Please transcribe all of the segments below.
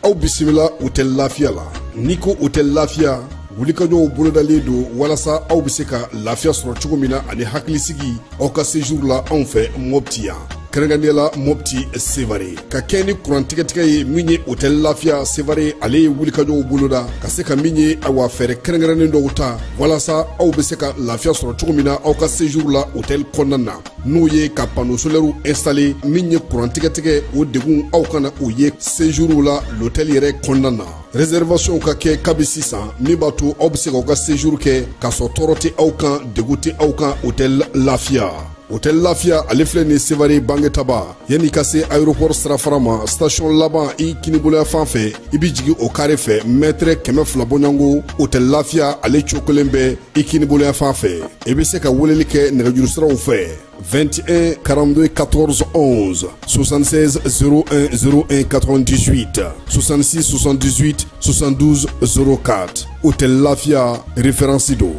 Aw bisimila Hôtel Lafiya la. N'i ko Hôtel Lafiya, wulikajɔw bolodalen don walasa aw bɛ se ka lafiya sɔrɔ cogo min na ani hakilisigi aw ka séjour la anw fɛ Mopti yan, kɛrɛnkɛrɛnnenya la Mopti Sevare. Ka kɛ ni kuran tigɛtigɛ ye min ye, Hôtel Lafiya Sevare ale ye wulikajɔw boloda ka se ka min ye, awa, fɛɛrɛ kɛrɛnkɛrɛnnen dɔw ta walasa aw bɛ se ka lafiya sɔrɔ cogo min na aw ka séjour la hôtel kɔnɔna na, n'o ye ka panneau solaire installé. Min ye kuran tigɛtigɛ, o degun aw kana o ye séjour la l'hôtel yɛrɛ kɔnɔna na. Réservation ka kɛ kabi sisan, min b'a to aw bɛ se k'aw ka séjour kɛ k'a sɔrɔ tɔɔrɔ tɛ aw kan, degun tɛ aw kan. Hôtel Lafiya, Hôtel Lafiya ale filɛ nin Sevare Bangetaba, yanni ka se aéroport sirafara ma, station laban i kiniboloya fan fɛ, i bɛ jigin o carré fɛ, mètre 200 bɔɲɔgɔnko, Hôtel Lafiya ale cokolen bɛ i kiniboloya fan fɛ. I bɛ se ka weleli kɛ nɛgɛjuru siraw fɛ: 21 42 14 11, 76 01 01 98, 66 78 72 04. Hôtel Lafia, référence do.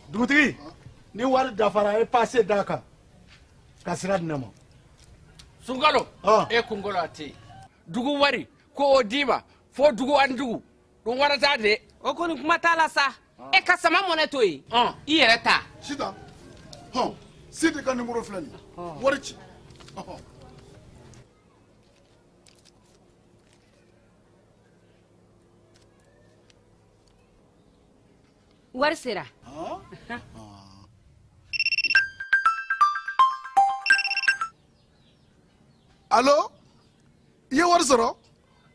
Dugutigi, ni wari dafara, e passe d'a kan ka sira di ne ma. Sunkalo, e kunkolo a tɛ yen. Dugu wari ko o d'i ma fo dugu ani dugu dun wara t'a de. O kɔni, kuma t'a la sa. E ka sama mɔnɛ to yen, i yɛrɛ ta. Sitan hɔn, Sidi ka numéro filɛ nin ye, wari ci. Ɔhɔn. Wari sera. Allo, i ye wari sɔrɔ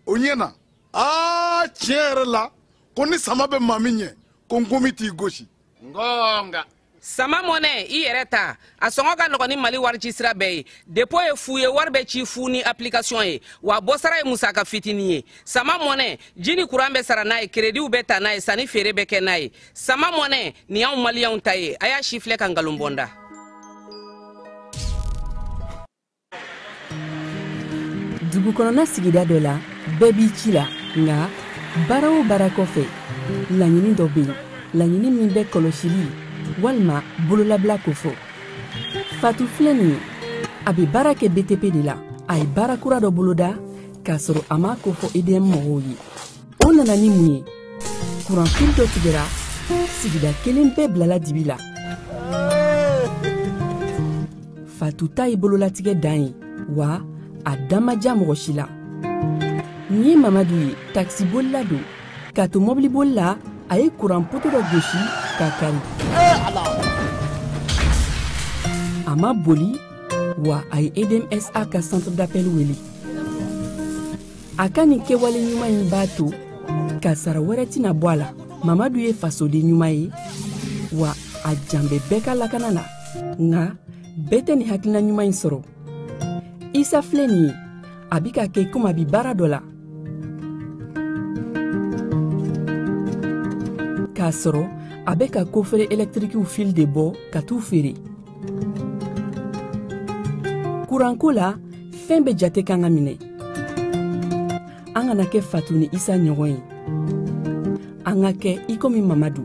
o ɲɛ na. Aa, tiɲɛ yɛrɛ la, ko ni sama bɛ maa min ɲɛ, ko nkomi t'i gosi. Ngonga. Sama mɔnɛ, i yɛrɛ ta, a sɔngɔ ka nɔgɔn ni Mali wari ci sira bɛɛ ye. Dépôt ye fu ye, wari bɛ ci fu ni application ye, wa bɔsara ye musaka fitinin ye. Sama mɔnɛ, ji ni kuran bɛ sara n'a ye, créditw bɛ ta n'a ye, sanni feere bɛ kɛ n'a ye. Sama mɔnɛ nin y'anw maliyɛnw ta ye. A y'a si filɛ ka nkalon bɔ n da. Dugu kɔnɔna sigida dɔ la, bɛɛ b'i ci la, nka baara o baara kɔfɛ, laɲini dɔ bɛ yen, laɲini min bɛ kɔlɔsili walima bololabila kofɔ. Fatu filɛ nin ye, a bɛ baara kɛ BTP de la. A ye baara kura dɔ boloda k'a sɔrɔ a m'a kofɔ EDM mɔgɔw ye. O nana ni mun ye? Kuranfili dɔ tigɛra, sigida kelen bɛɛ bilala dibi la. Fatu ta ye bololatigɛ dan ye, wa a da ma diya mɔgɔ si la. Nin ye Mamadu ye, takisibolila don. K'a to mɔbiliboli la, a ye kuran poto dɔ gosi k'a kari. A ma boli, wa a ye EDMSA ka centre d'appel wele. A ka nin kɛwale ɲuman in b'a to kasara wɛrɛ tɛna bɔ a la. Mamadu ye fasoden ɲuman ye, wa a jan bɛ bɛɛ ka lakana na, nka bɛɛ tɛ nin hakilina ɲuman in sɔrɔ. Isa filɛ nin ye, a bi ka kɛ komi a bi baara dɔ la k'a sɔrɔ a bɛ ka coffret électriquew fil de bɔ ka t'u feere. Kuranko la, fɛn bɛɛ jate kan ka minɛ. An kana kɛ Fatu ni Isa ɲɔgɔn ye, an ka kɛ i komi Mamadu.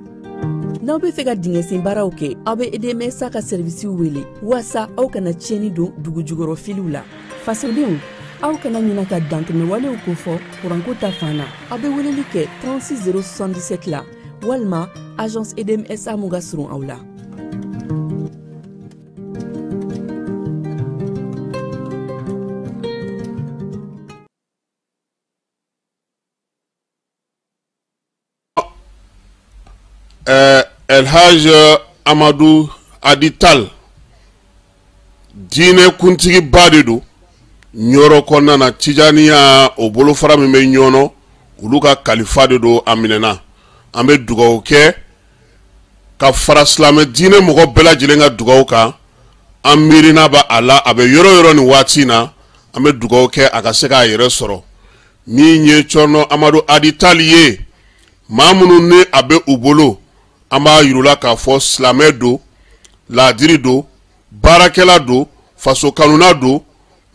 N'aw bɛ fɛ ka dingɛsen baaraw kɛ, aw bɛ EDMSA ka sɛrivisiw wele waasa aw kana tiɲɛni don dugu jukɔrɔ filiw la. Fasodenw, aw kana ɲina ka dantɛmɛwalew kofɔ kuranko ta fan na. Aw bɛ weleli kɛ 36 077 la walima agence EDMSA mun ka surun aw la. Elhaj Amadu Hadi Tall diinɛ kuntigiba de don Ɲɔrɔ kɔnɔna na, Tijaniya o bolofara min bɛ Ɲɔnɔ, olu ka kalifa de don. A minɛna, an bɛ dugawu kɛ ka fara silamɛ diinɛ mɔgɔ bɛɛ lajɛlen ka dugawu kan. An miirina b'a a la, a bɛ yɔrɔ yɔrɔ nin waati in na, an bɛ dugawu kɛ a ka se k'a yɛrɛ sɔrɔ. Min ye Cɔrɔnɔ Amadu Hadi Tall ye, maa minnu ni a bɛ u bolo, an b'a yir'u la k'a fɔ silamɛ don, laadiri don, baarakɛla don, faso kanuna don,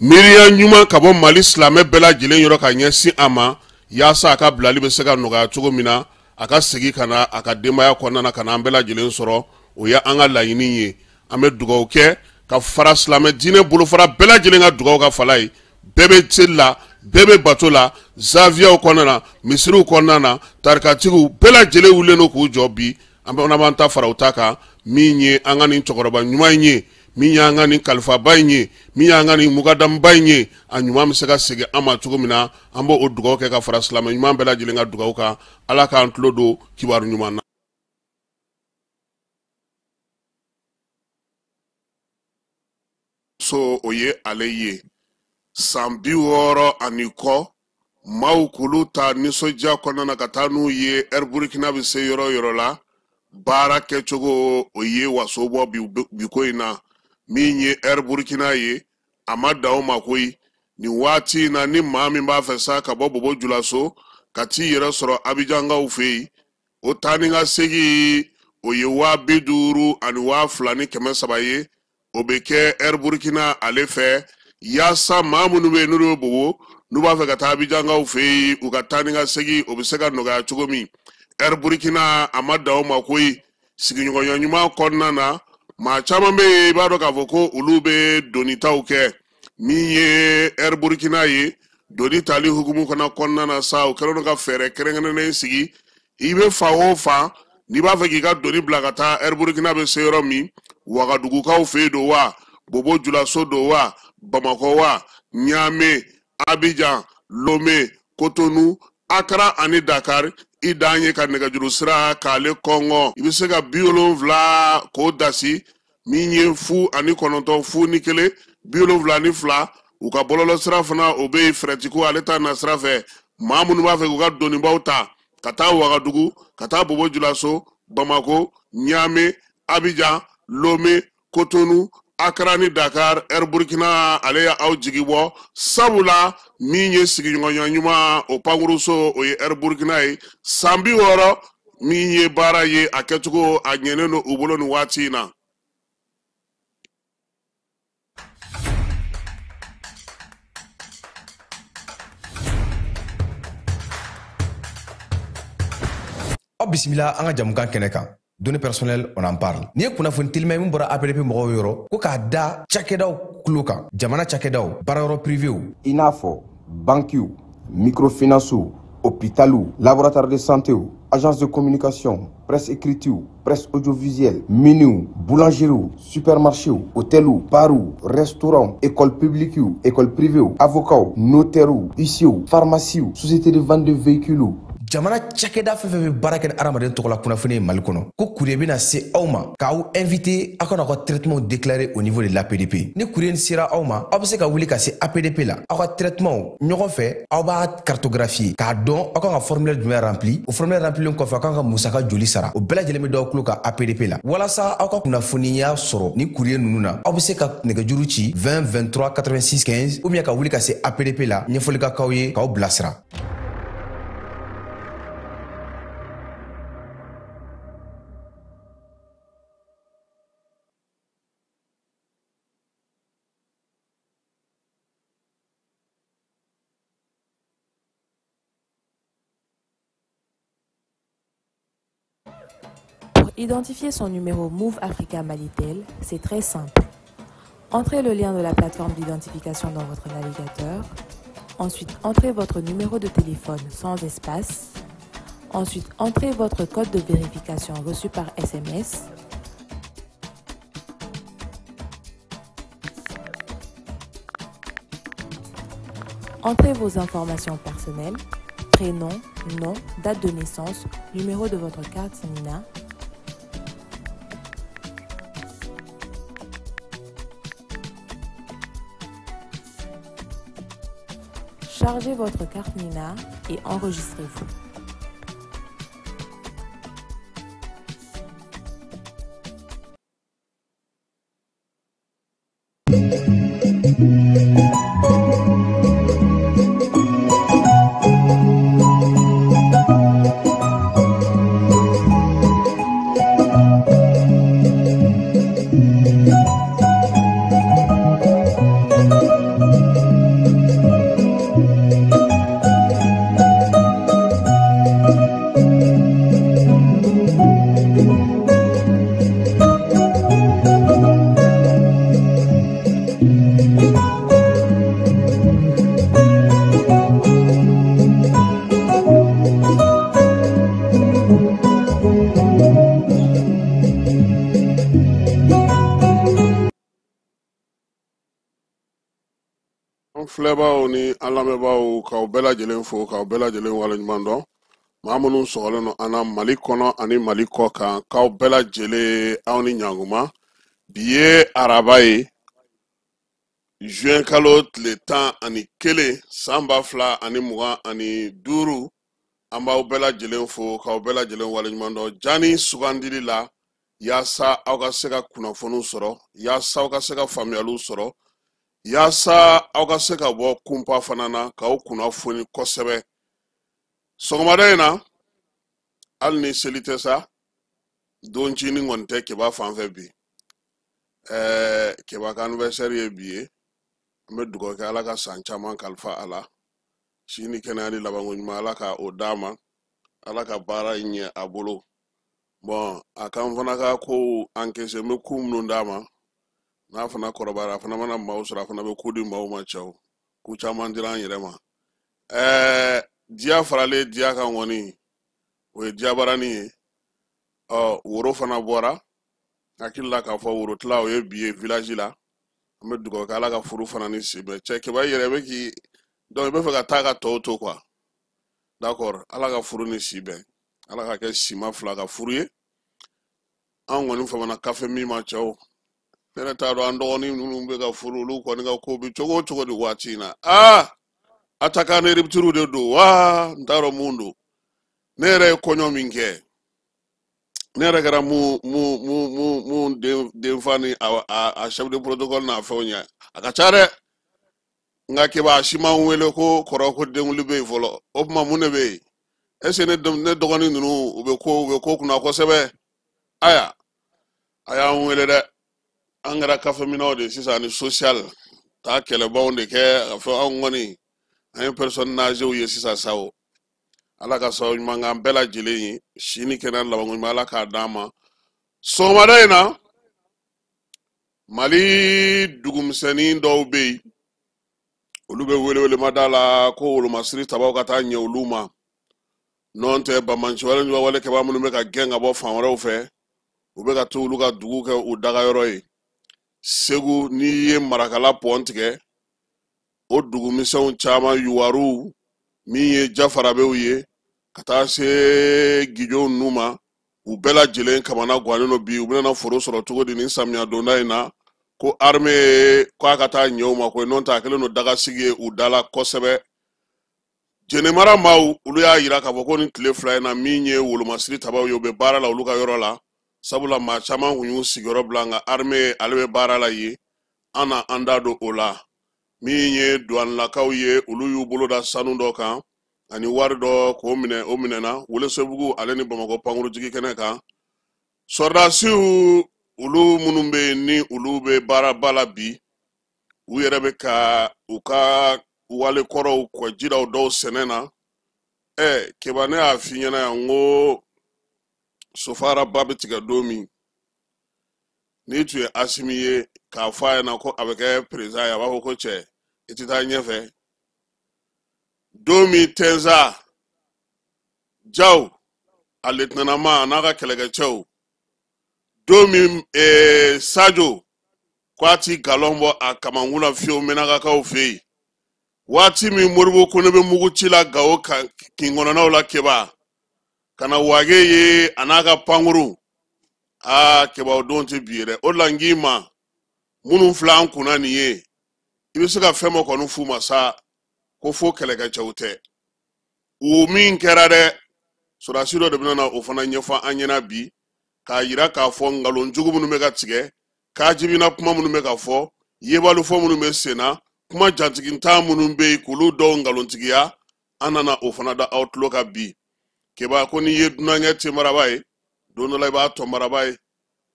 miiriya ɲuman ka bɔ Mali silamɛ bɛɛ lajɛlen yɔrɔ ka ɲɛsin a ma, yaasa a ka bilali bɛ se ka nɔgɔya cogo min na, a ka segin ka na a ka denbaya kɔnɔna na, ka na an bɛɛ lajɛlen sɔrɔ. O ye an ka laɲini ye. An bɛ dugawu kɛ ka fara silamɛ diinɛ bolofara bɛɛ lajɛlen ka dugawu ka fala ye. Bɛɛ bɛ seli la, bɛɛ bɛ bato la, zaviyaw kɔnɔna na, misiriw kɔnɔna na, tarikatigiw bɛɛ lajɛlen wulilen don k'u jɔ bi. An bɛ b'an ta fara u ta kan. Min ye an ka nin cɛkɔrɔba ɲuman in ye, min y'an ka nin kalifaba in ye, min y'an ka nin mukadamuba in ye, a ɲuman bɛ se ka segin an ma cogo min na, an b'o dugawu kɛ ka fara silamɛ ɲuman bɛɛ lajɛlen ka dugawu kan. Ala k'an tulo don kibaru ɲuman na. So o ye ale ye san 60 ani kɔ, maaw k'olu ta nisɔndiya kɔnɔna na ka taa n'u ye Air Burkina bɛ se yɔrɔ o yɔrɔ la, baara kɛcogo o ye waso bɔ bi ko in na. Min ye Air Burkina ye, a ma dan o ma koyi. Nin waati in na, ni maa min b'a fɛ sa ka bɔ Bobo Julaso ka t'i yɛrɛ sɔrɔ Abijankaw fɛ yen, o taa ni ka segin o ye 502,300 ye. O bɛ kɛ Air Burkina ale fɛ, yaasa maa minnu bɛ yen n'olu bɛ Bobo, n'u b'a fɛ ka taa Abijankaw fɛ yen, u ka taa ni ka segin o bɛ se ka nɔgɔya cogo min. Air Burkina a ma dan o ma koyi. Sigiɲɔgɔnya ɲuman kɔnɔna na, maa caman bɛ yen, i b'a dɔn k'a fɔ ko olu bɛ donitaw kɛ. Min ye Air Burkina ye, doni tali hukumu fana kɔnɔna na sa, o kɛlen don ka fɛɛrɛ kɛrɛnkɛrɛnnen sigi. I bɛ fan o fan, n'i b'a fɛ k'i ka doni bila ka taa Air Burkina bɛ se yɔrɔ min, Wagadugukaw fɛ yen don wa, Bobo Julaso don wa, Bamakɔ wa, Ɲame, Abidjan, Lome, Cotonou, Accra ani Dakar, i dan ye ka nɛgɛjuru sira k'ale kɔngɔ. I bɛ se ka 70 k'o dasi, min ye 0 ani 9, 0 ni 1, 72. U ka bɔlɔlɔ sira fana o bɛ yen, fɛrɛtiko ale ta na sira fɛ. Maa minnu b'a fɛ k'u ka donibaw ta ka taa Wagadugu, ka taa Bobo Julaso, Bamako, Ɲame, Abidjan, Lome, Cotonou, Accra ni Dakar, Air Burkina ale ye aw jigi bɔ, sabula min ye sigiɲɔgɔnya ɲuman o pankuruso, o ye Air Burkina ye. San 60 min ye baara ye, a kɛcogo a ɲɛnen don u bolo nin waati in na. Aw bisimila an ka jamukan kɛnɛ kan. Données personnelles, on en parle. Ni ye kunnafoni telima min bɔra APDP mɔgɔw yɔrɔ ko k'a da cakɛdaw kulo kan, jamana cakɛdaw, baarayɔrɔ privéw, i n'a fɔ bankiw, microfinancew, hôpitaliw, laboratoire de santéw, agence de communication, presse écritew, presse audiovisuelle, miniw, boulangeriew, supermarchéw, hôteliw, barw, restaurants, école publiquew, école privéew, avocats, notairew, huissiers, pharmacies, société de vente de véhicules. Jamana cakɛda fɛn fɛn bɛ baara kɛ ni adamaden tɔgɔ la kunnafoni ye Mali kɔnɔ, ko courrier bɛna se aw ma k'aw invité aw ka n'aw ka traitement déclarer au niveau de l'APDP. Ni courrier sera aw ma, aw bɛ se ka wuli ka se APDP la, aw ka traitement ɲɔgɔn fɛ, aw b'a cartographier k'a dɔn aw kan ka formulaire jumɛn rempli. O formulaire remplilen kɔfɛ, aw kan ka musaka joli sara, o bɛɛ lajɛlen bɛ d'aw tulo kan APDP la. Walasa aw ka kunnafoniya sɔrɔ ni courrier ninnu na, aw bɛ se ka nɛgɛjuru ci 20 23 86 15 ou bien ka wuli ka se APDP la, ɲɛfɔli ka k'aw ye k'aw bilasira. Pour identifier son numéro Moov Africa Malitel, c'est très simple. Entrez le lien de la plateforme d'identification dans votre navigateur. Ensuite, entrez votre numéro de téléphone sans espace. Ensuite, entrez votre code de vérification reçu par SMS. Entrez vos informations personnelles, prénom, nom, date de naissance, numéro de votre carte NINA. Chargez votre carte NINA et enregistrez-vous. An filɛbaaw ni an lamɛnbaaw, k'aw bɛɛ lajɛlen fo, k'aw bɛɛ lajɛlen waleɲuman dɔn. Maa minnu sɔgɔlen don an na Mali kɔnɔ ani Mali kɔ kan, k'aw bɛɛ lajɛlen aw ni ɲankuma. Bi ye araba ye, juin kalo tile 11 san 2025. An b'aw bɛɛ lajɛlen fo, k'aw bɛɛ lajɛlen waleɲuman dɔn jani sugandili la, yaasa aw ka se ka kunnafoniw sɔrɔ, yaasa aw ka se ka faamuyaliw sɔrɔ, yaasa aw ka se ka bɔ kunpa fana na k'aw kunnafoni kosɛbɛ. Sɔgɔmada in na, hali ni seli tɛ sa, doncinin kɔni tɛ Keba fan fɛ bi. Keba ka anniversaire ye bi ye. An bɛ dugawu kɛ Ala ka san caman kalifa a la, si ni kɛnɛya ni labanko ɲuman, Ala ka o d'a ma, Ala ka baara in ɲɛ a bolo. Bon, a k'an fana ka kow encaisser, n bɛ ko minnu d'a ma, n'a fana kɔrɔbayara, a fana mana maaw sɔrɔ, a fana bɛ ko di maaw ma. Cɛw, ko caman dira an yɛrɛ ma. Diya faralen diya kan kɔni, o ye diyabarani ye. Ɔ, woro fana bɔra, hakili la k'a fɔ worotila o ye bi ye village la. An bɛ dugawu kɛ Ala ka furu fana ni si bɛn. Cɛ Keba, i yɛrɛ bɛ k'i donc i bɛ fɛ ka taa ka tɔw to quoi. D'accord, Ala ka furu ni si bɛn, Ala ka kɛ sima fila ka furu ye. An kɔni famana kafe min ma, cɛw, ne yɛrɛ t'a dɔn an dɔgɔnin minnu bɛ ka furu, olu kɔni ka ko bɛ cogo o cogo di waati in na. Aa, attaquant ni rupture de don wa, n t'a dɔn mun don. Ne yɛrɛ ye kɔɲɔ min kɛ, ne yɛrɛ kɛra mu mu mu mu mu den denfa ni a chef de protocole n'a fɛnw ye, a ka ca dɛ. Nka Keba, a si ma n wele ko kɔrɔ ko denwuli bɛ yen fɔlɔ. O tuma mun de bɛ yen? Est ce que ne dɔgɔnin ninnu, u bɛ ko kunna kosɛbɛ? Aya, a y'an wele dɛ. An kɛra kafeminɛw de sisan ni social taa kɛlɛbaw de kɛ a fɔ. Anw kɔni, an ye personne âgée ye sisan sa. O Ala ka sababu ɲuman k'an bɛɛ lajɛlen ye, si ni kɛnɛya labanko ɲuman, Ala k'a d'an ma. Sɔgɔmada in na, Mali dugumisɛnnin dɔw bɛ yen, olu bɛ welewelemada la ko wolomasiri tabaw ka taa ɲɛ olu ma. N'o tɛ, banbanci wale wale kɛbaa minnu bɛ ka gɛn ka bɔ fan wɛrɛw fɛ, u bɛ ka to olu ka dugu kɛ u dagayɔrɔ ye. Segu, n'i ye Marakala pɔn tigɛ, o dugumisɛnw caman, Yuwaruw min ye Jafarabew ye, ka taa se Gijow ninnu ma, u bɛɛ lajɛlen kamana gannen don bi. U bɛna foro sɔrɔ cogo di nin samiya donda in na? Ko armée k'a ka taa ɲɛ u ma koyi, n'o tɛ a kɛlen don dagasigi ye u da la kosɛbɛ. Jɛnɛmara maaw, olu y'a yira k'a fɔ ko nin tile 2 in na, min ye wolomasiri tabaw ye, u bɛ baara la olu ka yɔrɔ la, sabula maa caman kun y'u sigiyɔrɔ bila, nka armée ale bɛ baara la yen. An na an da don o la. Min ye duwanilakaw ye, olu y'u bolo da sanu dɔ kan ani wari dɔ k'o minɛ, o minɛna Welesebugu ale ni Bamakɔ pankurujigi kɛnɛ kan. Sɔrɔdasiw, olu minnu bɛ yen ni olu bɛ baaraba la bi, u yɛrɛ bɛ ka u ka wale kɔrɔw kɔ jiraw dɔw sɛnɛ na. Keba, ne y'a f'i ɲɛna yan, n ko sofara ba bɛ tigɛ don min, n'i tun ye Asimi ye k'a fɔ a ɲɛna ko a bɛ kɛ président ye, a b'a fɔ ko cɛ, i tɛ taa ɲɛfɛ. Don min Tɛnza Jaw a lieutenant a n'a ka kɛlɛkɛcɛw, don min Sajo ko a ti galon bɔ a kamankun na fiyewu Mɛnakakaw fɛ yen, waati min Moribo Kone bɛ mugu ci la Gawo kin kɔnɔnaw la, Keba ka na Wage ye a n'a ka pankuru, aa Keba, o don tɛ bi ye dɛ. O de la n k'i ma, minnu filɛ an kunna nin ye, i bɛ se ka fɛn dɔ kɔni f'u ma sa. Ko fo kɛlɛkɛcɛw tɛ o min kɛra dɛ sɔrɔdasi dɔ de bɛna na o fana ɲɛfɔ an ɲɛna bi k'a yira k'a fɔ nkalon jugu minnu bɛ ka tigɛ kajibina kuma minnu bɛ ka fɔ yebalifɔ minnu bɛ sen na kuma jatigintan minnu bɛ yen k'olu dɔw nkalontigiya an nana o fana da aw tulo kan bi keba ko n'i ye dunankɛ tenmaraba ye don dɔ la i b'a tɔnmaraba ye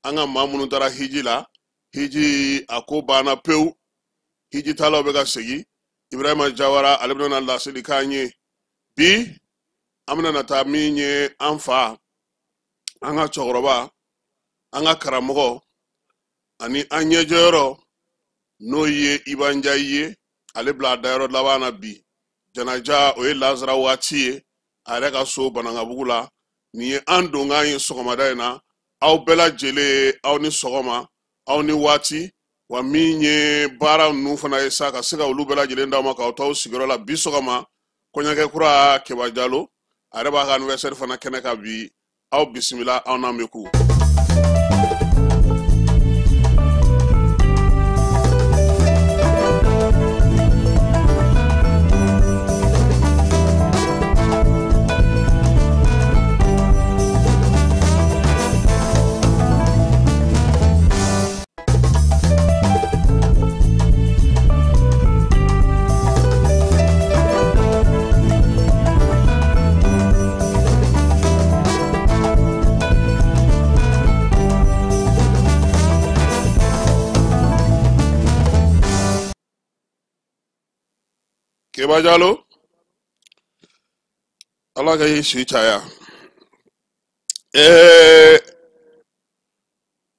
an ka maa minnu taara hiji la hiji a ko banna pewu hiji taalaw bɛ ka segin ibrahima jawara ale bɛna na laseli k'an ye bi an bɛna na taa min ye an fa an ka cɛkɔrɔba an ka karamɔgɔ ani an ɲɛjɔyɔrɔ n'o ye Iba Njayi ye ale bila a dayɔrɔ laban na bi janaja o ye lazara waati ye a yɛrɛ ka so Banankabugu la nin ye an donkan ye sɔgɔmada in na aw bɛɛ lajɛlen aw ni sɔgɔma aw ni waati wa min ye baara ninnu fana ye sa ka se ka olu bɛɛ lajɛlen d'aw ma k'aw t'aw sigiyɔrɔ la bi sɔgɔma kɔɲɔkɛ kura Keba Jalo a yɛrɛ b'a ka anniversaire fana kɛnɛ kan bi aw bisimila aw n'an bɛ ku. Keba Jalo ala ka i si caya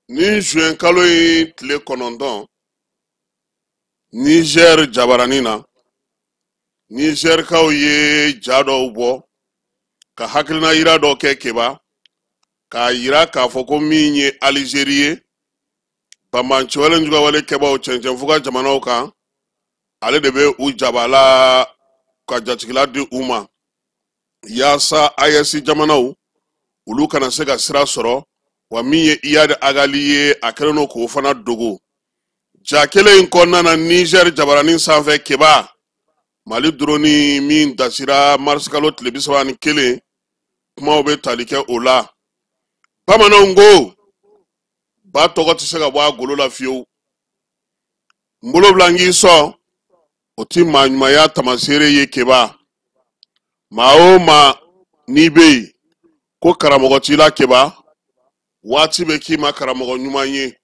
ni juin kalo in tile 9 Niger jabarani na Nigerkaw ye ja dɔw bɔ ka hakilina yira dɔ kɛ Keba k'a yira k'a fɔ ko min ye Algérie ye banbanciwale jugawale kɛbaw cɛncɛnfuga jamanaw kan ale de bɛ u jabala ka jatigila di u ma yaasa AES jamanaw olu kana se ka sira sɔrɔ wa min ye Iyad Agali ye a kɛlen don k'o fana dogo ja kelen in kɔnɔna na Niger jabaranin sanfɛ Keba Mali drone min dasira marisikalo tile 31 kumaw bɛ tali kɛ o la bamananw ko ba tɔgɔ tɛ se ka bɔ a golo la fiyewu n bolo bila n k'i sɔn o ti maa ɲumanya tamaseere ye Keba maa o maa n'i bɛ yen ko karamɔgɔ t'i la Keba waati bɛ k'i ma karamɔgɔ ɲuman ye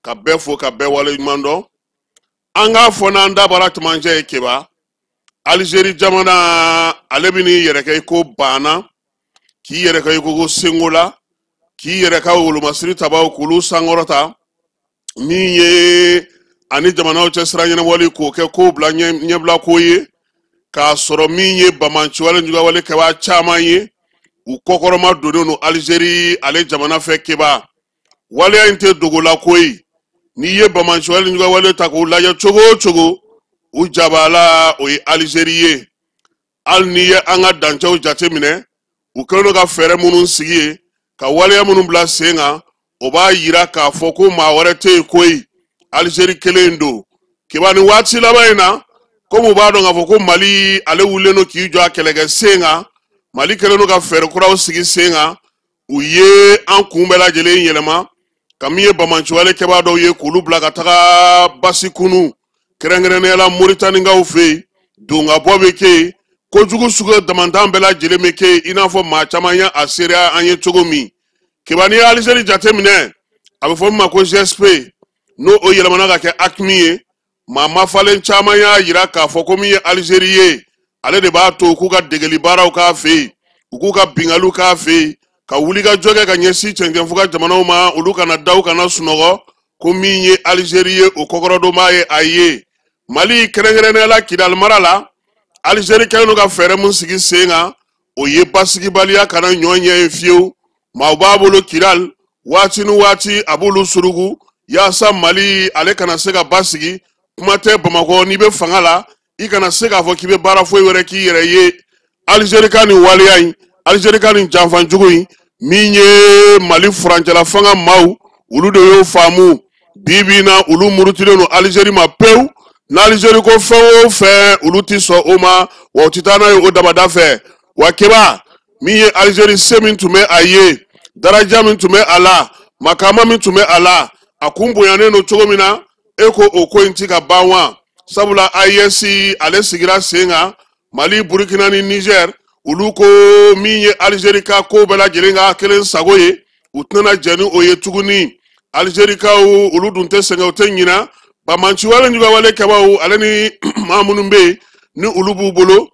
ka bɛɛ fo ka bɛɛ wale ɲuman dɔn an k'a fɔ n'an dabara cɛmancɛ ye Keba Algérie jamana ale bɛ n'i yɛrɛ kɛ i ko banna k'i yɛrɛ kɛ i ko sengola k'i yɛrɛ ka wolomasiri tabaw k'olu sankɔrɔta min ye ani jamanaw cɛ sira ɲɛnabɔli k'o kɛ kow bila ɲɛbila ko ye k'a sɔrɔ min ye bamanciwale jugawale kɛbaa caman ye u kɔkɔrɔma donnen don Algérie ale jamana fɛ Keba waleya in tɛ dogola ko ye n'i ye bamanciwale jugawale ta k'u lajɛ cogo o cogo u jabala o ye Algérie ye hali n'i ye an ka dancɛw jateminɛ u kɛlen don ka fɛɛrɛ minnu sigi ye ka waleya minnu bila sen kan o b'a yira k'a fɔ ko maa wɛrɛ tɛ yen koyi Algérie kelen in don Keba ni waati laban in na komi u b'a dɔn k'a fɔ ko Mali ale wulilen don k'i jɔ a kɛlɛkɛ sen kan Mali kɛlen don ka fɛɛrɛ kuraw sigi sen kan u ye an kun bɛɛ lajɛlen yɛlɛma ka min ye bamanciwale kɛbaa dɔw ye k'olu bila ka taga basi kunu kɛrɛnkɛrɛnnenya la Moritanikaw fɛ yen donkabɔ bɛ kɛ yen kojugu sugu damantan bɛɛ lajɛlen bɛ kɛ yen i n'a fɔ maa caman ye a seereya an ye cogo min Keba n'i ye Algérie jateminɛ a bɛ fɔ min ma ko GSP n'o o yɛlɛmana ka kɛ AQMI ye maa mafalen caman y'a yira k'a fɔ ko min ye Algérie ye ale de b'a to k'u ka degeli baaraw k'a fɛ yen u k'u ka bingaliw k'a fɛ yen ka wulikajɔ kɛ ka ɲɛsin cɛncɛnfuga jamanaw ma olu kana da u kana sunɔgɔ ko min ye Algérie ye o kɔkɔrɔdonbaa ye a ye Mali kɛrɛnkɛrɛnnenya la Kidali mara la Algérie kɛlen don ka fɛɛrɛ mun sigi sen kan o ye basigibaliya kana ɲɔ ɲɛ ye fiyewu maaw b'a bolo Kidali waati ni waati a b'olu suruku yaasa Mali ale kana se ka basigi kuma tɛ Bamakɔ n'i bɛ fanga la i kana se k'a fɔ k'i bɛ baara foyi wɛrɛ k'i yɛrɛ ye Algérie ka nin waleya in Algérie ka nin janfanjugu in min ye Mali furancɛla fanga maaw olu de y'o faamu bi bi in na olu murutilen don Algérie ma pewu N'Alizeri ko fɛn o fɛn olu ti sɔn o ma, wa u ti taa n'a ye o dabada fɛ. Wa Keba, min ye Alizeri se min tun bɛ a ye, daraja min tun bɛ a la, makama min tun bɛ a la, a kun bonyanen don cogo min na, e ko o ko in ti ka ban wa? Sabula AES ale sigira sen kan, Mali, Burukina ni Niger, olu ko min ye Alizeri ka ko bɛɛ lajɛlen ka kelen sago ye, u tɛna jɛn ni o ye tuguni. Alizerikaw olu dun tɛ sɛgɛn, u tɛ ɲina. Banbaanciwale jugawale kɛbaw ale ni maa minnu bɛ yen ni olu b'u bolo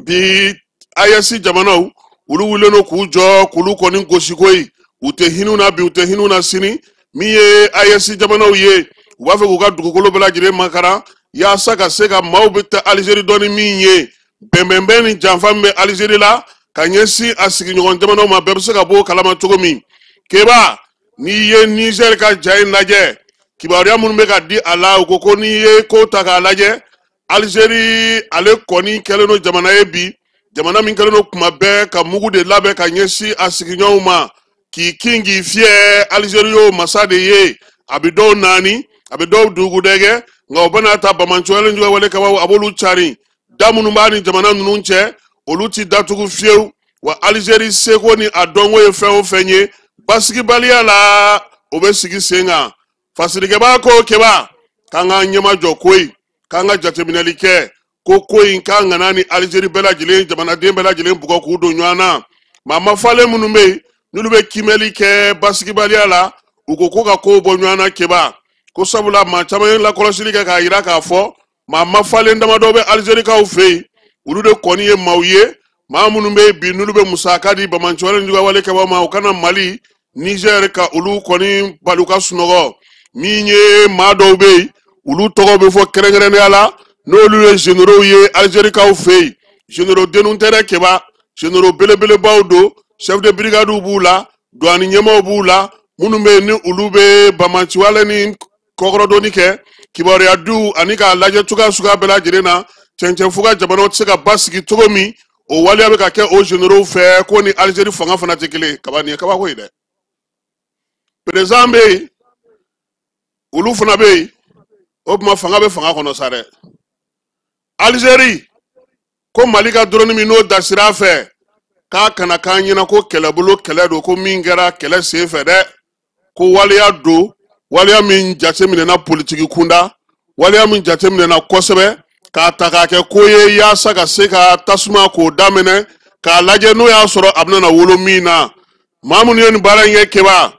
bi, AES jamanaw olu wulilen don k'u jɔ k'olu kɔni gosi koyi. U tɛ hinɛ na bi, u tɛ hinɛ na sini. Min ye AES jamanaw ye, u b'a fɛ k'u ka dugukolo bɛɛ lajɛlen makaran yaasa ka se ka maaw bɛ taa Alizeri dɔn ni min ye. Bɛnbɛnbɛn ni janfa min bɛ Alizeri la ka ɲɛsin a sigiɲɔgɔn jamanaw ma, bɛɛ bɛ se ka bɔ o kalama cogo min. Keba, n'i ye Niger ka ja in lajɛ, kibaruya minnu bɛ ka di a la, u ko ko n'i ye ko ta k'a lajɛ, Alizeri ale kɔni kɛlen don jamana ye bi, jamana min kɛlen don kuma bɛɛ ka mugu de labɛn ka ɲɛsin a sigiɲɔgɔnw ma, k'i kin k'i fiyɛ. Alizeri y'o masa de ye, a bɛ dɔw naani, a bɛ dɔw dugudɛgɛ, nka o bɛna ta banbaanciwale jugawale kaba, a b'olu cari. Da minnu b'a ni jamana ninnu cɛ, olu ti datugu fiyewu. Wa Alizeri seko ni a dɔnko ye fɛn o fɛn ye, basigibaliya la o bɛ sigi sen kan. Fasirikɛbaa ko Keba k'an k'an ɲɛmajɔ koyi, k'an ka jateminɛli kɛ, ko ko in k'an kana ni Alizeri bɛɛ lajɛlen jamanaden bɛɛ lajɛlen bugɔ k'u don ɲɔgɔn na. Maa mafalen minnu bɛ yen n'olu bɛ kimɛli kɛ basigibaliya la, u ko ko ka kow bɔ ɲɔgɔn na Keba, ko sabula maa caman ye lakɔlɔsili kɛ k'a yira k'a fɔ maa mafalen damadɔ bɛ Alizerikaw fɛ yen, olu de kɔni ye maaw ye, maa minnu bɛ yen bi n'olu bɛ musaka di banbaanciwale ni jugawale kɛbaaw ma, u kana Mali, Niger ka olu kɔni bali u ka sunɔgɔ. Min ye maa dɔw bɛ yen, olu tɔgɔ bɛ fɔ kɛrɛnkɛrɛnnenya la, n'olu ye généraux ye Alizerikaw fɛ yen. Généraux denninw tɛ dɛ Keba, généraux belebelebaw don, chef de brigade b'u la, douane ɲɛmaaw b'u la, minnu bɛ yen ni olu bɛ banbaanciwale ni kɔkɔrɔdonni kɛ, kibaruya diw ani k'a lajɛ cogoya suguya bɛɛ lajɛlen na, cɛncɛnfuga jamanaw tɛ se ka basigi cogo min, o waleya bɛ ka kɛ o généraux fɛ, ko ni Alizeri fanga fana tɛ kelen. Kaba, nin ye kabako ye dɛ. Président bɛ yen, olu fana bɛ yen, o tuma fanga bɛ fanga kɔnɔ sa dɛ. Alizeri ko Mali ka drone min n'o dasira a fɛ, k'a kana k'an ɲɛna ko kɛlɛbolo kɛlɛ don, ko min kɛra kɛlɛ sen fɛ dɛ, ko waleya don, waleya min jateminɛna politiki kunda, waleya min jateminɛna kosɛbɛ, k'a ta k'a kɛ ko ye yaasa ka se ka tasuma k'o daminɛ, k'a lajɛ n'o y'a sɔrɔ a bɛna wolo min na. Maa minnu ye nin baara in kɛ Keba,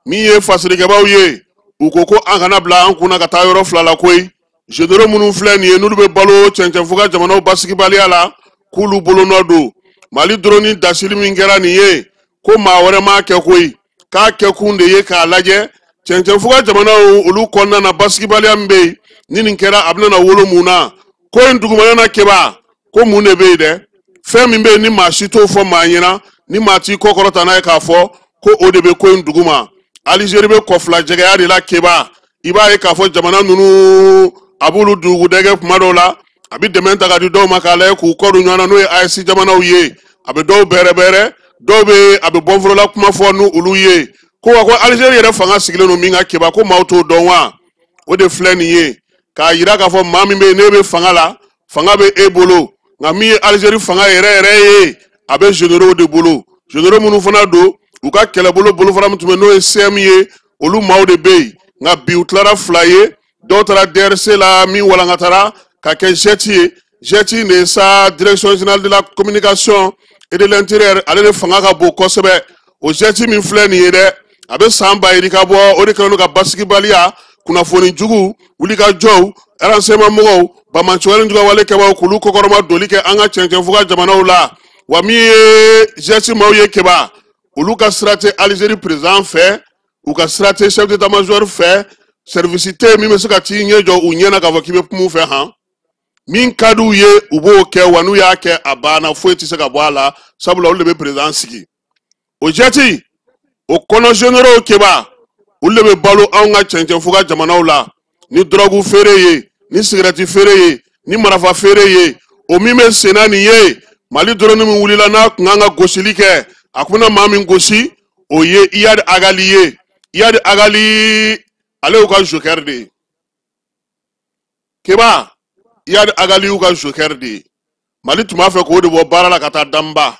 min ye fasirikɛbaaw ye, u ko ko an kana bila an kunna ka taa yɔrɔ fila la koyi. Généraux minnu filɛ nin ye, n'olu bɛ balo cɛncɛnfuga jamanaw basigibaliya la, k'olu bolonɔ don. Mali drone dasili min kɛra nin ye, ko maa wɛrɛ m'a kɛ koyi, k'a kɛkun de ye k'a lajɛ cɛncɛnfuga jamanaw olu kɔnɔna na basigibaliya min bɛ yen, ni nin kɛra a bɛna wolo mun na. Ko in dugumana na Keba, ko mun de bɛ yen dɛ? Fɛn min bɛ yen ni maa si t'o fɔ maa ɲɛna, ni maa t'i kɔ kɔrɔta n'a ye k'a fɔ ko o de bɛ ko in duguma. Alizeri bɛ kɔfilajɛgɛya de la Keba. I b'a ye k'a fɔ jamana ninnu a b'olu dugudɛgɛ kuma dɔw la, a bɛ dɛmɛ ta ka di dɔw ma k'a lajɛ k'u kɔ don ɲɔgɔn na, n'o ye AES jamanaw ye. A bɛ dɔw bɛrɛbɛrɛ, dɔw bɛ a bɛ bɔnforola kuma fɔ n'u olu ye. Ko wa ko Alizeri yɛrɛ fanga sigilen don min kan Keba, ko maaw t'o dɔn wa? O de filɛ nin ye k'a yira k'a fɔ maa min bɛ yen n'e bɛ fanga la, fanga bɛ e bolo, nka min ye Alizeri fanga yɛrɛ yɛrɛ ye, a bɛ généraux de bolo. Généraux minnu fana don, u ka kɛlɛbolo bolofara min tun bɛ n'o ye CM ye, olu maaw de bɛ yen. Nka bi u tilara fila ye, dɔw taara DRC la min walankatara ka kɛ GET ye. GET de ye sa direction générale de la communication et de l'intérieur, ale de fanga ka bon kosɛbɛ. O GET min filɛ nin ye dɛ, a bɛ san ba yirika bɔ, o de kɛlen don ka basigibaliya, kunnafoni jugu, wulikajɔw, renseignement mɔgɔw, banbaanciwale jugawale kɛbaaw k'olu kɔkɔrɔma doli kɛ an ka cɛncɛnfuga jamanaw la. Wa min ye GET maaw ye Keba, olu ka sira tɛ Alizeri président fɛ, u ka sira tɛ chef d'état-major fɛ, service tɛ yen min bɛ se ka t'i ɲɛ jɔ u ɲɛna k'a fɔ k'i bɛ kuma u fɛ han. Min ka d'u ye u b'o kɛ, wa n'u y'a kɛ a banna, foyi tɛ se ka bɔ a la, sabula olu de bɛ président sigi. O GET o kɔnɔ généraux Keba, olu de bɛ balo anw ka cɛncɛnfuga jamanaw la, ni dɔrɔgu feere ye, ni sigɛrɛti feere ye, ni marafa feere ye. O min bɛ senna nin ye, Mali drone min wulila n'a kun kan ka gosili kɛ, a kun bɛna maa min gosi, o ye Iyad Agali ye. Iyad Agali ale y'u ka joker de ye. Keba Iyad Ag Ghali y'u ka joker de ye. Mali tun b'a fɛ k'o de bɔ baara la ka taa Danba.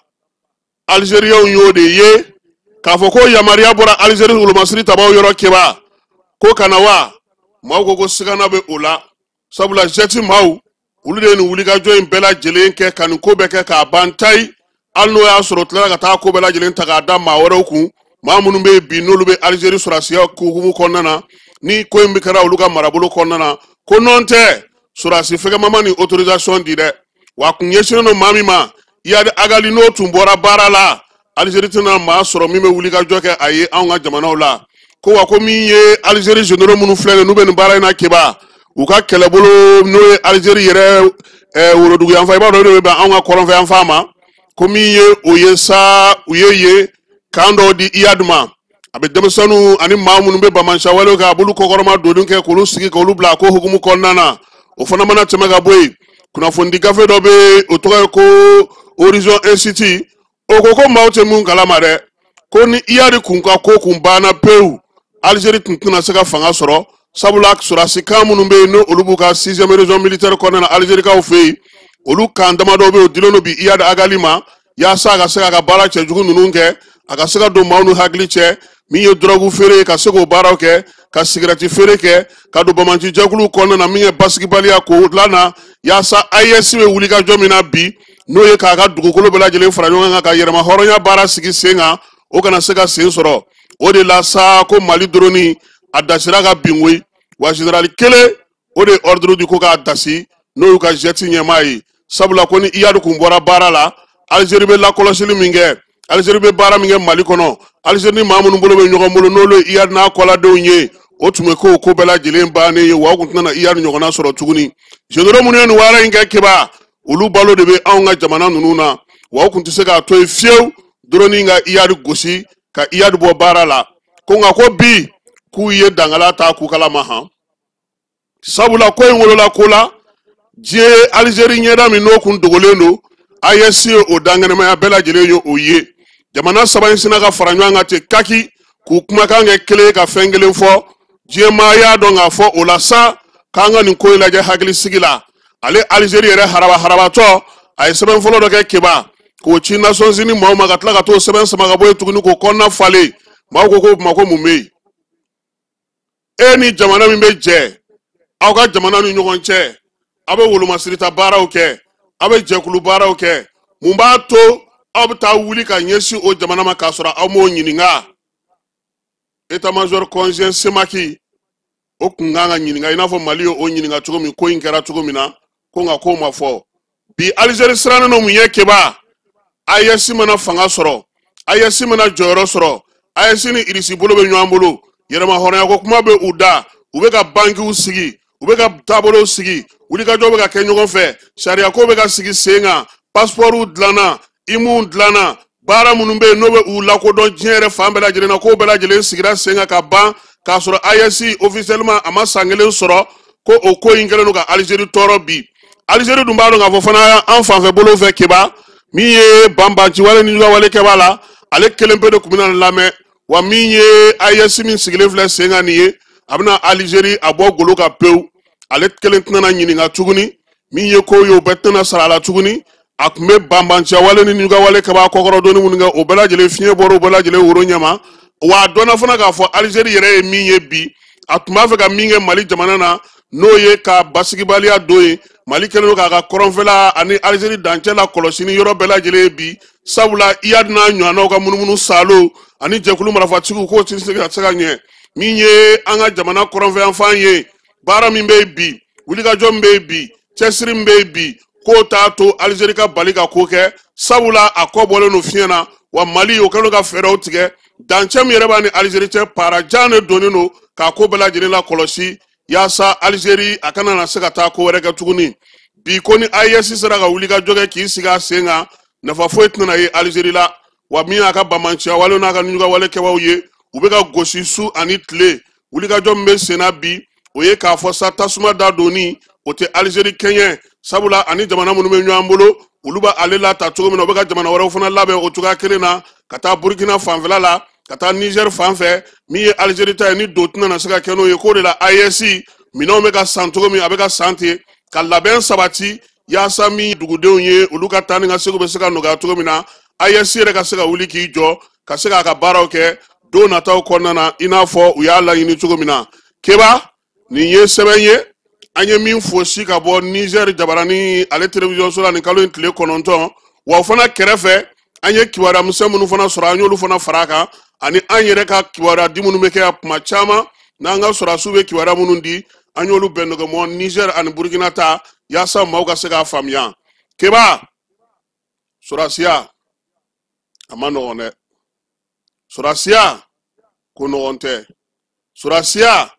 Algériens y'o de ye k'a fɔ ko yamaruya bɔra Algérie wolomasiri tabaw yɔrɔ Keba ko ka na wa maaw ko ko sigana bɛ o la sabula jɛti maaw olu de ye nin wulikajɔ in bɛɛ lajɛlen kɛ ka nin ko bɛɛ kɛ k'a ban tayi hali n'o y'a sɔrɔ tilara ka taa ko bɛɛ lajɛlen ta k'a da maa wɛrɛw kun maa minnu bɛ yen bi n'olu bɛ Algérie sɔrɔdasiya hukumu kɔnɔna na ni ko in bɛ kɛra olu ka marabolo kɔnɔna na ko nɔn tɛ sɔrɔdasi fɛgɛmama ni autorisation di dɛ wa kun ɲɛsinnen don maa min ma Iyad Ag Ghali n'o tun bɔra baara la Algérie tɛna maa sɔrɔ min bɛ wulikajɔ kɛ a ye anw ka jamanaw la ko wa ko min ye Algérie généraux minnu filɛ nin n'u bɛ nin baara in na Keba u ka kɛlɛbolo n'o ye Algérie yɛrɛ worodugu yanfan i b'a dɔn o de bɛ bɛn anw ka kɔrɔnfɛ yanfan ma ko min ye o ye sa u ye yen kan dɔw di Iyad ma a bɛ denmisɛnninw ani maa minnu bɛ bamancawalew kɛ a b'olu kɔkɔrɔma donni kɛ k'olu sigi k'olu bila a ko hukumu kɔnɔna na o fana mana tɛmɛ ka bɔ yen kunnafonidi gafe dɔ bɛ yen o tɔgɔ ye ko Horizon Institut o ko ko maaw tɛ mun kalama dɛ ko ni Iyad kun ka ko kun banna pewu Algérie tun tɛna se ka fanga sɔrɔ sabula sɔrɔdasi kan minnu bɛ yen n'olu b'u ka 6e région militaire kɔnɔna na Algérikaw fɛ yen olu kan damadɔ bɛ yen o dilen don bi Iyad Ag Ghali ma yaasa a ka se k'a ka baara cɛjugu ninnu kɛ a ka se ka don maaw n'u hakili cɛ min ye dɔrɔgu feere ye ka se k'o baaraw kɛ ka sigirɛti feere kɛ ka don bamanci jɛkuluw kɔnɔna na min ye basigibaliya k'o lana yaasa AES bɛ wulikajɔ min na bi n'o ye k'a ka dugukolo bɛɛ lajɛlen fara ɲɔgɔn kan ka yɛrɛma hɔrɔnya baara sigi sen kan o kana se ka sen sɔrɔ o de la sa ko Mali drone a dasira ka bin koyi wa général kelen o de ye ordre di ko k'a dasi n'o y'u ka jet ɲɛmaa ye sabula ko ni Iyad kun bɔra baara la Algérie bɛ lakɔlɔsili min kɛ Algérie bɛ baara min kɛ Mali kɔnɔ Algérie ni maa minnu bolo bɛ ɲɔgɔn bolo n'olu ye Iyad n'a kɔladenw ye o tun bɛ k'o ko bɛɛ lajɛlen bannen ye wa o kun tɛna Iyad ɲɔgɔnna sɔrɔ tuguni généraux minnu ye nin baara in kɛ Keba olu balo de bɛ anw ka jamana ninnu na wa o kun tɛ se k'a to yen fiyewu drone ka Iyad gosi ka Iyad bɔ baara la ko nka ko bi k'u ye dangala ta k'u kalama han sabula ko in wolola ko la diɲɛ Algérie ɲɛda min n'o kun dogolen don AES ye o dankɛnɛmaya bɛɛ lajɛlen ye o ye jamana saba in sina ka fara ɲɔgɔn kan ten kaki k'u kumakan kɛ kelen ye ka fɛn kelen fɔ diɲɛ maa y'a dɔn k'a fɔ o la sa k'an ka nin ko in lajɛ hakilisigi la ale Algérie yɛrɛ haraba harabatɔ a ye sɛbɛn fɔlɔ dɔ kɛ Keba k'o ci Nations Unies maaw ma ka tila ka t'o sɛbɛn sama ka bɔ yen tuguni k'o kɔnɔna falen maaw ko k'o ma ko mun bɛ yen e ni jamana min bɛ jɛ aw ka jamana ni ɲɔgɔn cɛ aw bɛ wolomasirita baaraw kɛ aw bɛ jɛkulu baaraw kɛ mun b'a to aw bɛ taa wuli ka ɲɛsin o jamana ma k'a sɔrɔ aw m'o ɲininka état major conjoint CEMAC o kun kan ka ɲininka i n'a fɔ Mali ye o ɲininka cogo min ko in kɛra cogo min na ko nka k'o ma fɔ bi Algérie sirannen don mun ye Keba AES mana fanga sɔrɔ AES mana jɔyɔrɔ sɔrɔ AES ni Irisi bolo bɛ ɲɔgɔn bolo yɛrɛma hɔrɔnya ko kuma bɛ u da u bɛ ka bankiw sigi u bɛ ka taabolow sigi wulikajɔ bɛ ka kɛ ɲɔgɔn fɛ sariyako bɛ ka sigi sen kan pasipɔriw dilanna imuw dilanna baara minnu bɛ yen n'o bɛ u lakodɔn diɲɛ yɛrɛ fan bɛɛ lajɛlen na k'o bɛɛ lajɛlen sigira sen kan ka ban k'a sɔrɔ AES officiellement a ma san kelen sɔrɔ ko o ko in kɛlen don ka Algérie tɔɔrɔ bi Algérie dun b'a dɔn k'a fɔ fana an fanfɛ bolo fɛ Keba min ye banbanciwale ni juguwale kɛbaa la ale kelen pe de tun bɛna lamɛn wa min ye AES min sigilen filɛ sen kan nin ye a bɛna Algérie a bɔ golo kan pewu ale kelen tɛna ɲininka tuguni min ye ko ye o bɛɛ tɛna sara a la tuguni a tun bɛ banbanciwale ni juguwale kɛbaa kɔkɔrɔdonni minnu kɛ o bɛɛ lajɛlen fiɲɛ bɔra o bɛɛ lajɛlen woro ɲɛma wa a dɔnna fana k'a fɔ Algérie yɛrɛ ye min ye bi a tun b'a fɛ ka min kɛ Mali jamana na n'o ye ka basigibaliya don yen Mali kɛlen don k'a ka kɔrɔnfɛla ani Algérie dancɛ la kɔlɔsi ni yɔrɔ bɛɛ lajɛlen ye bi sabula Iyad n'a ɲɔgɔnnaw ka munumunu salo ani jɛkulu marafatigiw k'o tɛ se ka ɲɛ min ye an ka jamana kɔrɔnfɛyanfan ye baara min bɛ yen bi wulikajɔ min bɛ yen bi cɛsiri min bɛ yen bi k'o t'a to Algérie ka bali ka ko kɛ sabula a kɔ bɔlen don fiɲɛ na wa Mali o kɛlen don ka fɛɛrɛw tigɛ dancɛ min yɛrɛ b'a ni Algérie cɛ parajan de donnen don k'a ko bɛɛ lajɛlen lakɔlɔsi yaasa Algérie a kana na se ka taa ko wɛrɛ kɛ tuguni bi ko ni AES sera ka wulikajɔ kɛ k'i sigi a sen kan nafa foyi tɛna ye Algérie la wa min y'a ka bamanciya wale n'a ka ɲuguwale kɛbaw ye u bɛ ka gosi su ani tile wulikajɔ min bɛ sen na bi o ye k'a fɔ sa tasuma da donni o tɛ Algérie kɛɲɛ sabula ani jamana minnu bɛ ɲɔgɔn bolo olu bɛ ale lata cogo min na u bɛ ka jamana wɛrɛw fana labɛn o cogoya kelen na ka taa Burkina fanfɛla la ka taa Niger fan fɛ min ye Algérie ta ye ni don tɛna se ka kɛ n'o ye k'o de la AES Minɛnw bɛ ka san cogo min, a bɛ ka san ten, ka labɛn sabati yaasa min dugudenw ye olu ka taa ni ka seginw bɛ se ka nɔgɔya cogo min na, AES yɛrɛ ka se ka wuli k'i jɔ ka se k'a ka baaraw kɛ don nataw kɔnɔna na, i n'a fɔ u y'a laɲini cogo min na. Keba, nin ye sɛbɛn ye an ye min fosi ka bɔ Niger jabarani ale télévision so la nin kalo in tile 9. Wa o fana kɛrɛfɛ, an ye kibaruya misɛn minnu fana sɔrɔ, an y'olu fana fara a kan, ani an yɛrɛ ka kibaruya di minnu bɛ kɛ yan kuma caman, n'an ka sɔrɔdasiw bɛ kibaruya minnu di, an y'olu bɛn nɔgɔmɔ Niger ani Burkina ta yaasa maaw ka se k'a faamuya. Keba, sɔrɔdasiya a ma nɔgɔn dɛ, sɔrɔdasiya ko nɔgɔn tɛ, sɔrɔdasiya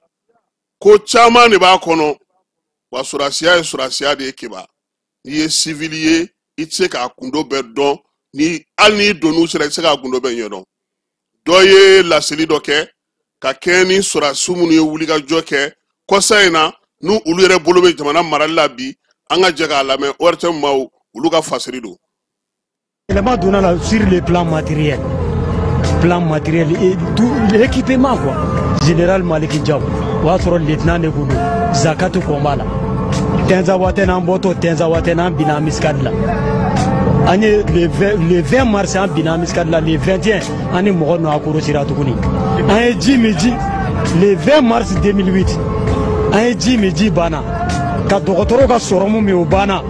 ko caman de b'a kɔnɔ. Wa sɔrɔdasiya ye sɔrɔdasiya de ye. Keba, n'i ye civil ye, i tɛ se k'a kundo bɛɛ dɔn, ni hali n'i donn'u sera, i tɛ se k'a gundo bɛɛ ɲɛdɔn. Dɔ ye laseli dɔ kɛ ka kɛɲɛ ni sɔrɔdasi minnu ye wulikajɔ kɛ kɔsa in na, n'u olu yɛrɛ bolo bɛ jamana marali la bi. An ka jɛ k'a lamɛn, ORTM maaw olu ka fasiri don. Yɛlɛma donna la sur le plan matériel, plan matériel et tout l'équipement quoi. Général Maliki Diaw, o y'a sɔrɔ lieutenant de kun don Zakatu combat la. Tinzawatène, an bɔtɔ Tinzawatène, an binna embuscade la. An ye le 20 mars, an binna embuscade la. Le 21, an ni mɔgɔ ninnu accrochera tuguni. An ye ji min, ji, le 20 mars 2008, an ye ji min, ji banna. Ka dɔgɔtɔrɔw ka sɔrɔmu min, o banna.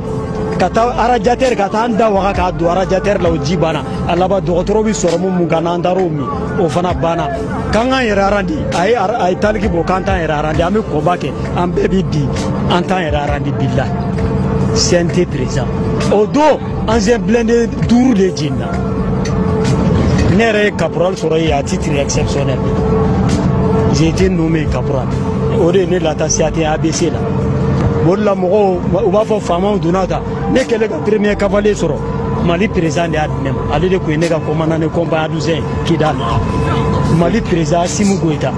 Ka taa radiateur, ka taa an da waga k'a don radiateur la, o ji banna. A laban, dɔgɔtɔrɔw bɛ sɔrɔmu mun kan, n'an taar'o min, o fana banna. K'an k'an yɛrɛ arandi, a ye taliki bɔ k'an t'an yɛrɛ arandi, an bɛ combat kɛ, an bɛɛ bɛ bin, an t'an yɛrɛ arandi bilahi. CNT président, o don ancien blindé 5 de jenina. Ne yɛrɛ ye caporal sɔrɔ yen à titre exceptionnel, j'ai été nommé caporal. O de ye ne lata CAT ABC la. O de la mɔgɔw u b'a fɔ faamaw donna ta. Ne kɛlen ka premier cavalier sɔrɔ, Mali président de y'a di ne ma. Ale de tun ye ne ka commandant de compagnie adjoint ye Kidal. Mali président Assimi Goïta.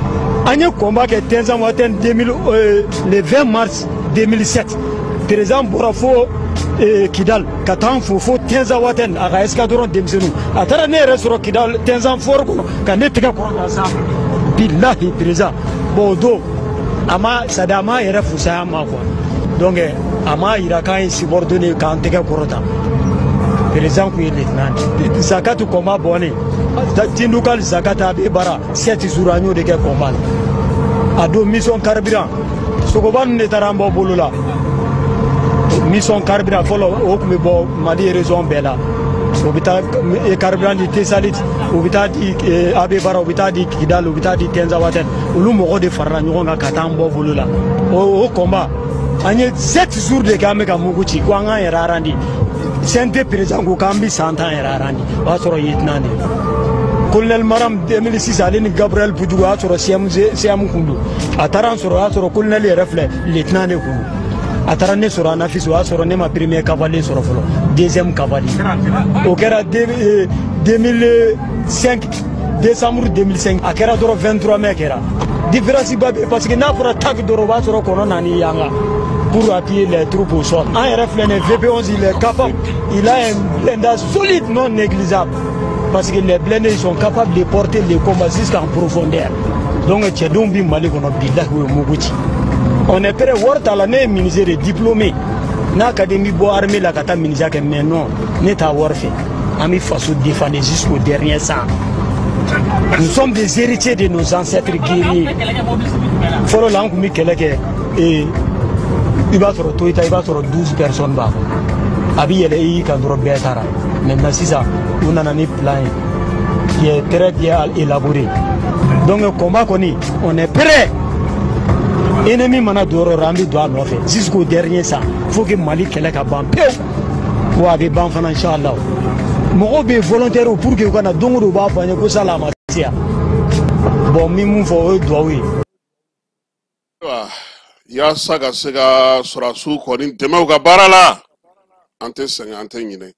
An ye combat kɛ Tinzawatène 2000, le 20 mars 2007. Président bɔra fo Kidal ka taa an fo fo Tinzawatène, a ka escadron denmisɛnninw. A taara ne yɛrɛ sɔrɔ Kidal Tinzan fort kɔnɔ ka ne tɛgɛ kɔrɔta sanfɛ. Bilahi président. Bon, o don a ma, c'est à dire a ma yɛrɛ fusaya ma quoi. Donc a m'a yira k'an ye subordonné k'an tɛgɛ kɔrɔta. Président kun ye lieutenant de. Zakatu combat bɔnnen, Tindukal Zakata a bɛ bara 7 jours, an y'o de kɛ combat la. A don mission carburant, sogoba ninnu de taara an bɔ bolo la. Mission carburant fɔlɔ, o tun bɛ bɔ Mali région bɛɛ la. O bɛ taa carburant di Tesalit, o bɛ taa di Abebara, o bɛ taa di Kidal, o bɛ taa di Tinzawatène. Olu mɔgɔw de farala ɲɔgɔn kan ka taa an bɔ bolo la. O combat, an ye 7 jours de kɛ, an bɛ ka mugu ci ko an k'an yɛrɛ arandi. CNT président ko k'an bɛ san tan yɛrɛ arandi, o y'a sɔrɔ lieutenant de. Colonel Maram 2006, ale ni Gabriel Pujugu, o y'a sɔrɔ CM kun don. A taara an sɔrɔ, o y'a sɔrɔ colonel yɛrɛ filɛ, lieutenant de kun don. A taara ne sɔrɔ Anafis, o y'a sɔrɔ ne ma premier cavalier sɔrɔ fɔlɔ, deuxième cavalier. O kɛra 2005, décembre 2005. A kɛra dɔrɔn 23 mai kɛra. Différence ba bɛ, parce que n'a fɔra tak dɔrɔn, o b'a sɔrɔ kɔnɔ nana yan pour appuyer les troupes au sol. An yɛrɛ filɛ nin ye, VP11, il est capable, il a un blindage solide non négligeable. Parce que les blindés, ils sont capables de porter les combats jusqu'en profondeur. Donc cɛdenw bi Mali kɔnɔ, bilahi, o ye mugu ci. On est prêt, wari t'a la, ne ye menuisier de diplômé. N'a ka di n bɛ bɔ armée la ka taa menuisier kɛ, mais non, ne t'a wari fɛ. An bɛ faso défendre jusqu'au dernier sang. Nous sommes des héritiers de nos ancêtres guerriers. Fɔlɔ la, an tun bɛ kɛlɛ kɛ, i b'a sɔrɔ Toyota, i b'a sɔrɔ 12 personnes b'a kɔnɔ. A bɛ yɛlɛ i kan dɔrɔn, bɛɛ taara. Maintenant sisan, u nana ni plan ye qui est très bien élaboré. Donc combat kɔni, on est prêt. Ennemi mana don yɔrɔ o yɔrɔ, an bɛ don a nɔfɛ jusqu'au dernier sang. Faut que Mali kɛlɛ ka ban pewu. Wa a bɛ ban fana, inchallah. Mɔgɔw bɛ yen, volontaire, pour que u ka na. Don o don u b'a fɔ an ye ko sala a ma se yan. Bon, n bɛ mun fɔ, o ye duwawu ye. Ayiwa, yaasa ka se ka sɔrɔdasiw kɔni dɛmɛ u ka baara la, an tɛ sɛgɛn, an tɛ ɲinɛ.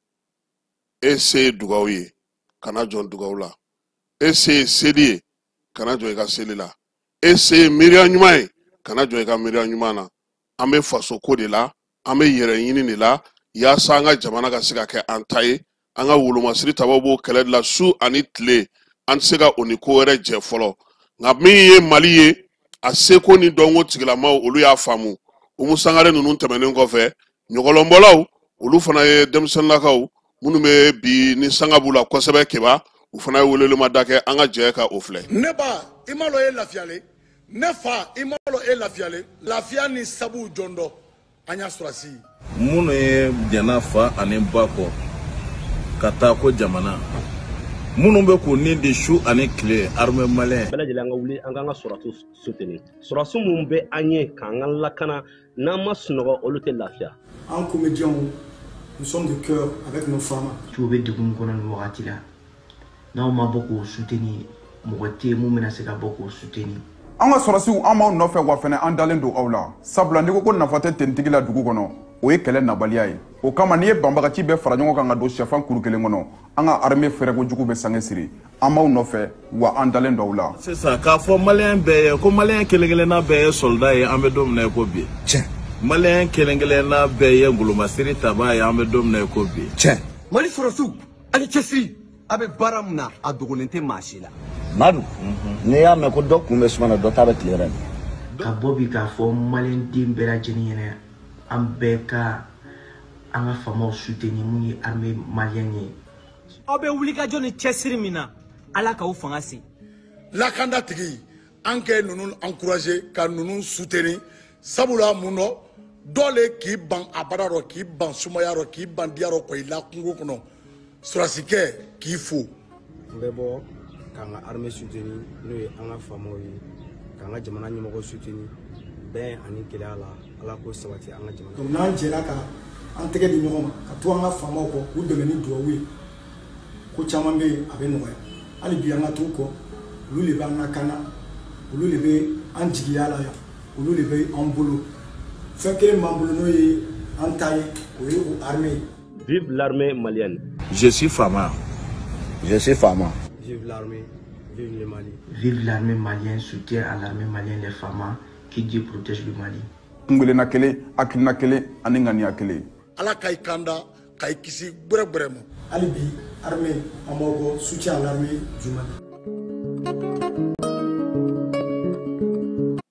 E se ye dugawu ye, kana jɔn dugawu la. E se ye seli ye, kana jɔ i ka seli la. E se ye miiriya ɲuman ye, kana jɔ i ka miiriya ɲuman na. An bɛ faso ko de la, an bɛ yɛrɛ ɲini de la, yaasa an ka jamana ka se ka kɛ an ta ye. An ka wolomasiri tabaw b'o kɛlɛ de la su ani tile. An tɛ se ka o ni ko wɛrɛ jɛ fɔlɔ. Nka min ye Mali ye, A seko ni dɔnko tigilamaw olu y'a faamu. Umu Sangare ninnu tɛmɛnen kɔfɛ, ɲɔgɔlɔnbɔlaw olu fana ye denmisɛnninlakaw minnu bɛ bi ni sanga b'u la kosɛbɛ. Keba, u fana ye welewelemada kɛ, an ka jɛ ka o filɛ. Ne ba, i ma lɔ e lafiyalen. Ne fa, i ma lɔ e lafiyalen. Lafiya ni sabu jɔn dɔ an y'a sɔrɔsi. Minnu ye jɛnna fa ani ba kɔ ka taa ko jamana, minnu bɛ k'u ni di su ani tile, armée malienne. Bɛɛ lajɛlen an ka wuli, an k'an ka sɔrɔsiw soutenir. Sɔrɔsi minnu bɛ an ye k'an ka lakana, n'an ma sunɔgɔ, olu tɛ lafiya. An comédiens, nous sommes de cœur avec nos femmes. Cu bɛ degun kɔnɔ nin wagati la, n'aw ma bɔ k'o soutenir, mɔgɔ tɛ yen mun bɛna se ka bɔ k'o soutenir. An ka sɔrɔsiw, an b'aw nɔfɛ, wa fɛnɛ an dalen don aw la, sabula n'i ko ko nafa tɛ tenitigi la dugu kɔnɔ, o ye kɛlɛ nabaliya ye. O kama, n'i ye banbagaci bɛɛ fara ɲɔgɔn kan ka don sɛfan kuru kelen kɔnɔ, an ka armée fɛrɛko jugu bɛ sange siri. An b'aw nɔfɛ, wa an dalen don aw la. Sisan k'a fɔ maliyɛn bɛɛ ye ko maliyɛn kelen kelenna bɛɛ ye soldat ye, an bɛ don min na i ko bi. Tiɲɛ. Maliyɛn kelen kelenna bɛɛ ye ngolomasiri tabaa ye, an bɛ don min na i ko bi. Tiɲɛ. Mali sɔrɔsiw ani cɛsiri, a bɛ baara min na, a dogolen tɛ maa si la. Madu, n'i y'a mɛn ko dɔ kun bɛ suma na, dɔ ta bɛ tile yɛrɛ. Ka bɔ bi k'a fɔ maliyɛnden bɛɛ lajɛlen ɲɛna, an bɛɛ ka an ka faamaw soutenir, mun ye armée malienne ye. Aw bɛ wulikajɔ ni cɛsiri min na, Ala k'aw fanga se. Lakanda tigi, an kɛ ninnu encourager ka ninnu soutenir, sabula mun dɔ dɔ le k'i ban a baara rɔ, k'i ban sumaya rɔ, k'i ban diya rɔ, k'i la kungo kɔnɔ, sɔrɔsikɛ k'i fo. N bɛ bɔ k'an ka armée soutenir, n'o ye an ka faamaw ye, k'an ka jamana ɲɛmɔgɔ soutenir. Bɛn ani gɛlɛya la, Ala k'o sabati an ka jamana. Donc n'an jɛra ka an tɛgɛ di ɲɔgɔn ma, ka to an ka faamaw kɔ, k'u dɛmɛ ni duwawu ye, ko caman bɛ yen a bɛ nɔgɔya. Hali bi an ka t'u kɔ, olu de b'an lakana, olu de bɛ an jigiya la yan, olu de bɛ an bolo. Fɛn kelen b'an bolo, n'o ye an ta ye, o ye o armée ye. Vive l'armée malienne. Je suis Fama. Je suis Fama. Vive l'armée, vive le Mali. Vive l'armée malienne, soutien à l'armée malienne, les FAMa, que Dieu protège le Mali. Kunkelenna kelen, hakilina kelen ani ŋaniya kelen. Ala ka i kanda, ka i kisi gbɛrɛgbɛrɛ ma. Hali bi armée, an b'aw kɔ, soutien à l'armée du Mali.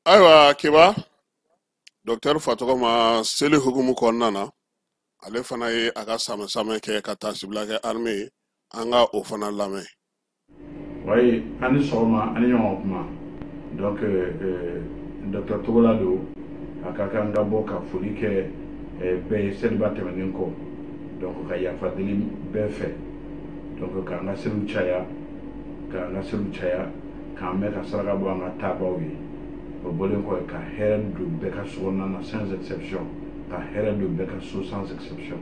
Ayiwa Keba, docteur Fatɔgɔma, seli hukumu kɔnɔna na, ale fana ye a ka samɛ kɛ ka taasibila kɛ armée ye. An ka o fana lamɛn. Oui, ani sɔgɔma, ani ɲɔgɔn kuma. Donc docteur Togola don, a ka kan ka bɔ ka foli kɛ bɛɛ ye seliba tɛmɛnen kɔ. Donc ka yafa deli bɛɛ fɛ. Donc k'an ka seliw caya, k'an ka seliw caya, k'an mɛn ka saraka bɔ an ka taabaw ye. O bɔlen kɔ, ka hɛrɛ don bɛɛ ka so kɔnɔna na sans exception, ka hɛrɛ don bɛɛ ka so sans exception.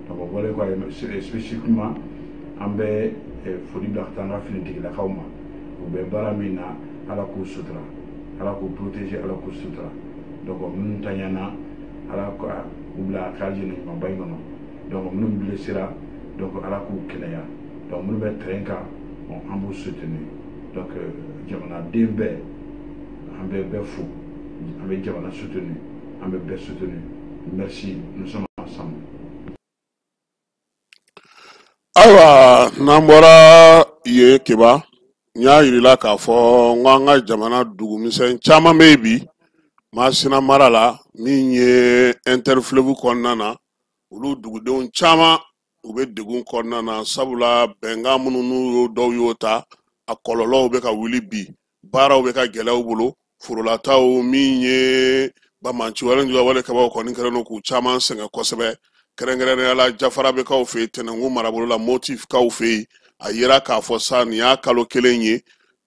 Donc o bɔlen kɔ, spécifiquement an bɛ foli bila ka taa an ka finitigilakaw ma. U bɛ baara min na, Ala k'u sutura, Ala k'u protéger, Ala k'u sutura. Donc minnu tanyana, Ala ka u bila a ka alijinɛ ɲumanba in kɔnɔ. Donc minnu blessera, donc Ala k'u kɛnɛya. Donc minnu bɛ terrain kan, bon, an b'u soutenir. Donc jamanaden bɛɛ, an bɛ bɛɛ fo, an bɛ jamana soutenir, an bɛ bɛɛ soutenir. Merci, nous sommes ensemble. Ayiwa, n'an bɔra yen, Keba, n y'a yirila k'a fɔ n ko an ka jamana dugumisɛn caman bɛ yen bi Masina mara la, min ye interfleuve kɔnɔna na, olu dugudenw caman u bɛ degun kɔnɔna na, sabula bɛnkan minnu n'u y'o dɔw y'o ta, a kɔlɔlɔw bɛ ka wuli bi, baaraw bɛ ka gɛlɛya u bolo, forolataw min ye bamanci wale wale kabaw kɔni kɛlen don k'u caman sɛgɛn kosɛbɛ, kɛrɛnkɛrɛnnenya la Jafarabekaw fɛ yen, Tɛnɛnkun marabolo la, Motifkaw fɛ yen. A yira k'a fɔ sa, nin y'a kalo kelen ye,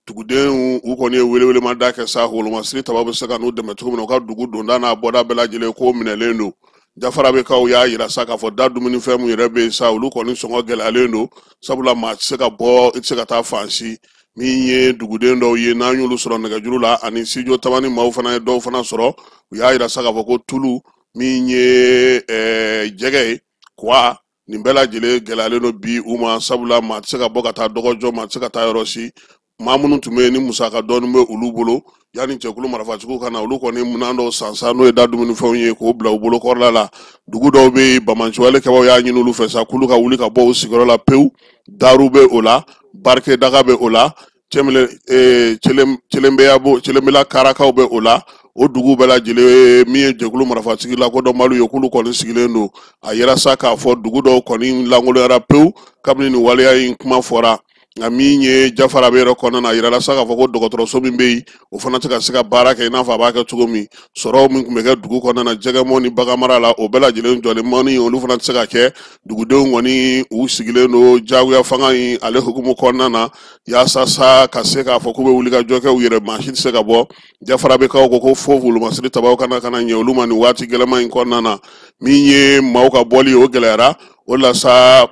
dugudenw u kɔni ye welewelemada kɛ sa, wolomasiri taba bɛ se ka n'u dɛmɛ cogo min na, u ka dugu donda n'a bɔda bɛɛ lajɛlen k'o minɛlen don. Jafarabekaw y'a yira sa k'a fɔ da dumunifɛn mun yɛrɛ bɛ yen sa, olu kɔni sɔngɔ gɛlɛyalen don, sabula maa tɛ se ka bɔ, i tɛ se ka taa fan si. Min ye duguden dɔw ye, n'an y'olu sɔrɔ nɛgɛjuru la, ani studio Tamani maaw fana ye dɔw fana sɔrɔ, u y'a yira sa k'a fɔ ko tulu min ye jɛgɛ ye kuwa, nin bɛɛ lajɛlen gɛlɛyalen don bi u ma, sabula maa tɛ se ka bɔ ka taa dɔgɔjɔ, maa tɛ se ka taa yɔrɔ si. Maa minnu tun bɛ yen ni musaka dɔɔni bɛ olu bolo, yanni jɛkulu marifatigiw ka na, olu kɔni minɛn dɔw san sa, n'o ye da dumunifɛnw ye, k'o bila u bolo kɔrɔla la. Dugu dɔw bɛ yen, bamanci kɛbaw y'a ɲini olu fɛ sa k'olu ka wuli ka bɔ u sigiyɔrɔ la pewu. Daru bɛ o la, barikedaga bɛ o la. Cɛlɛnbela Karakaw bɛ o la. O dugu bɛɛ lajɛlen min ye jɛkulu marifatigi lakodɔnbaliw ye, k'olu kɔni sigilen don. A yira sa k'a fɔ dugu dɔw kɔni lankolonyara pewu kabini nin waleya in kuma fɔra. Nka min ye Jafarabe yɛrɛ kɔnɔna na, a yirala sa k'a fɔ ko dɔgɔtɔrɔso min bɛ yen, o fana tɛ ka se ka baara kɛ i n'a fɔ a b'a kɛ cogo min. Sɔrɔw min tun bɛ kɛ dugu kɔnɔna na, jɛgɛmɔ ni baganmara la, o bɛɛ lajɛlen jɔlen, mɔni olu fana tɛ se ka kɛ. Dugudenw kɔni u sigilen don jagoya fanga in ale hukumu kɔnɔna na, yaasa sa ka se k'a fɔ k'u bɛ wuli ka jɔ kɛ u yɛrɛ, maa si tɛ se ka bɔ. Jafarabekaw ko ko fo wolomasiri tabaw kana kana ɲɛ olu ma nin waati gɛlɛman in kɔnɔna na. Min ye maaw ka bɔli ye, o gɛlɛyara. O la sa,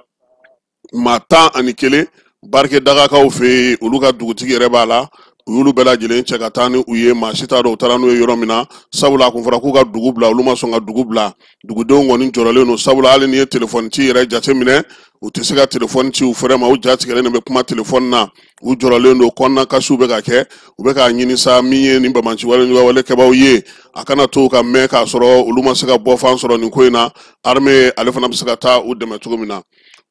maa 11 Barike Dagakaw fɛ yen, olu ka dugutigi yɛrɛ b'a la, u y'olu bɛɛ lajɛlen cɛ ka taa ni u ye. Maa si t'a dɔn u taara n'u ye yɔrɔ min na, sabula a kun fɔra k'u ka dugu bila, olu ma sɔn ka dugu bila. Dugudenw kɔni jɔrɔlen don, sabula hali n'i ye telefɔni ci yɛrɛ jateminɛ, u tɛ se ka telefɔni ci u fɛrɛ ma, u ja tigɛlen de bɛ kuma telefɔni na. U jɔrɔlen don, kɔnɔna kasiw bɛ ka kɛ. U bɛ k'a ɲini sa, min ye nin banbaanci wale kɛbaaw ye, a kana to ka mɛn k'a sɔrɔ olu ma se ka bɔfan sɔrɔ nin ko in na. Armée ale fana bɛ se ka taa u dɛmɛ cogo min na.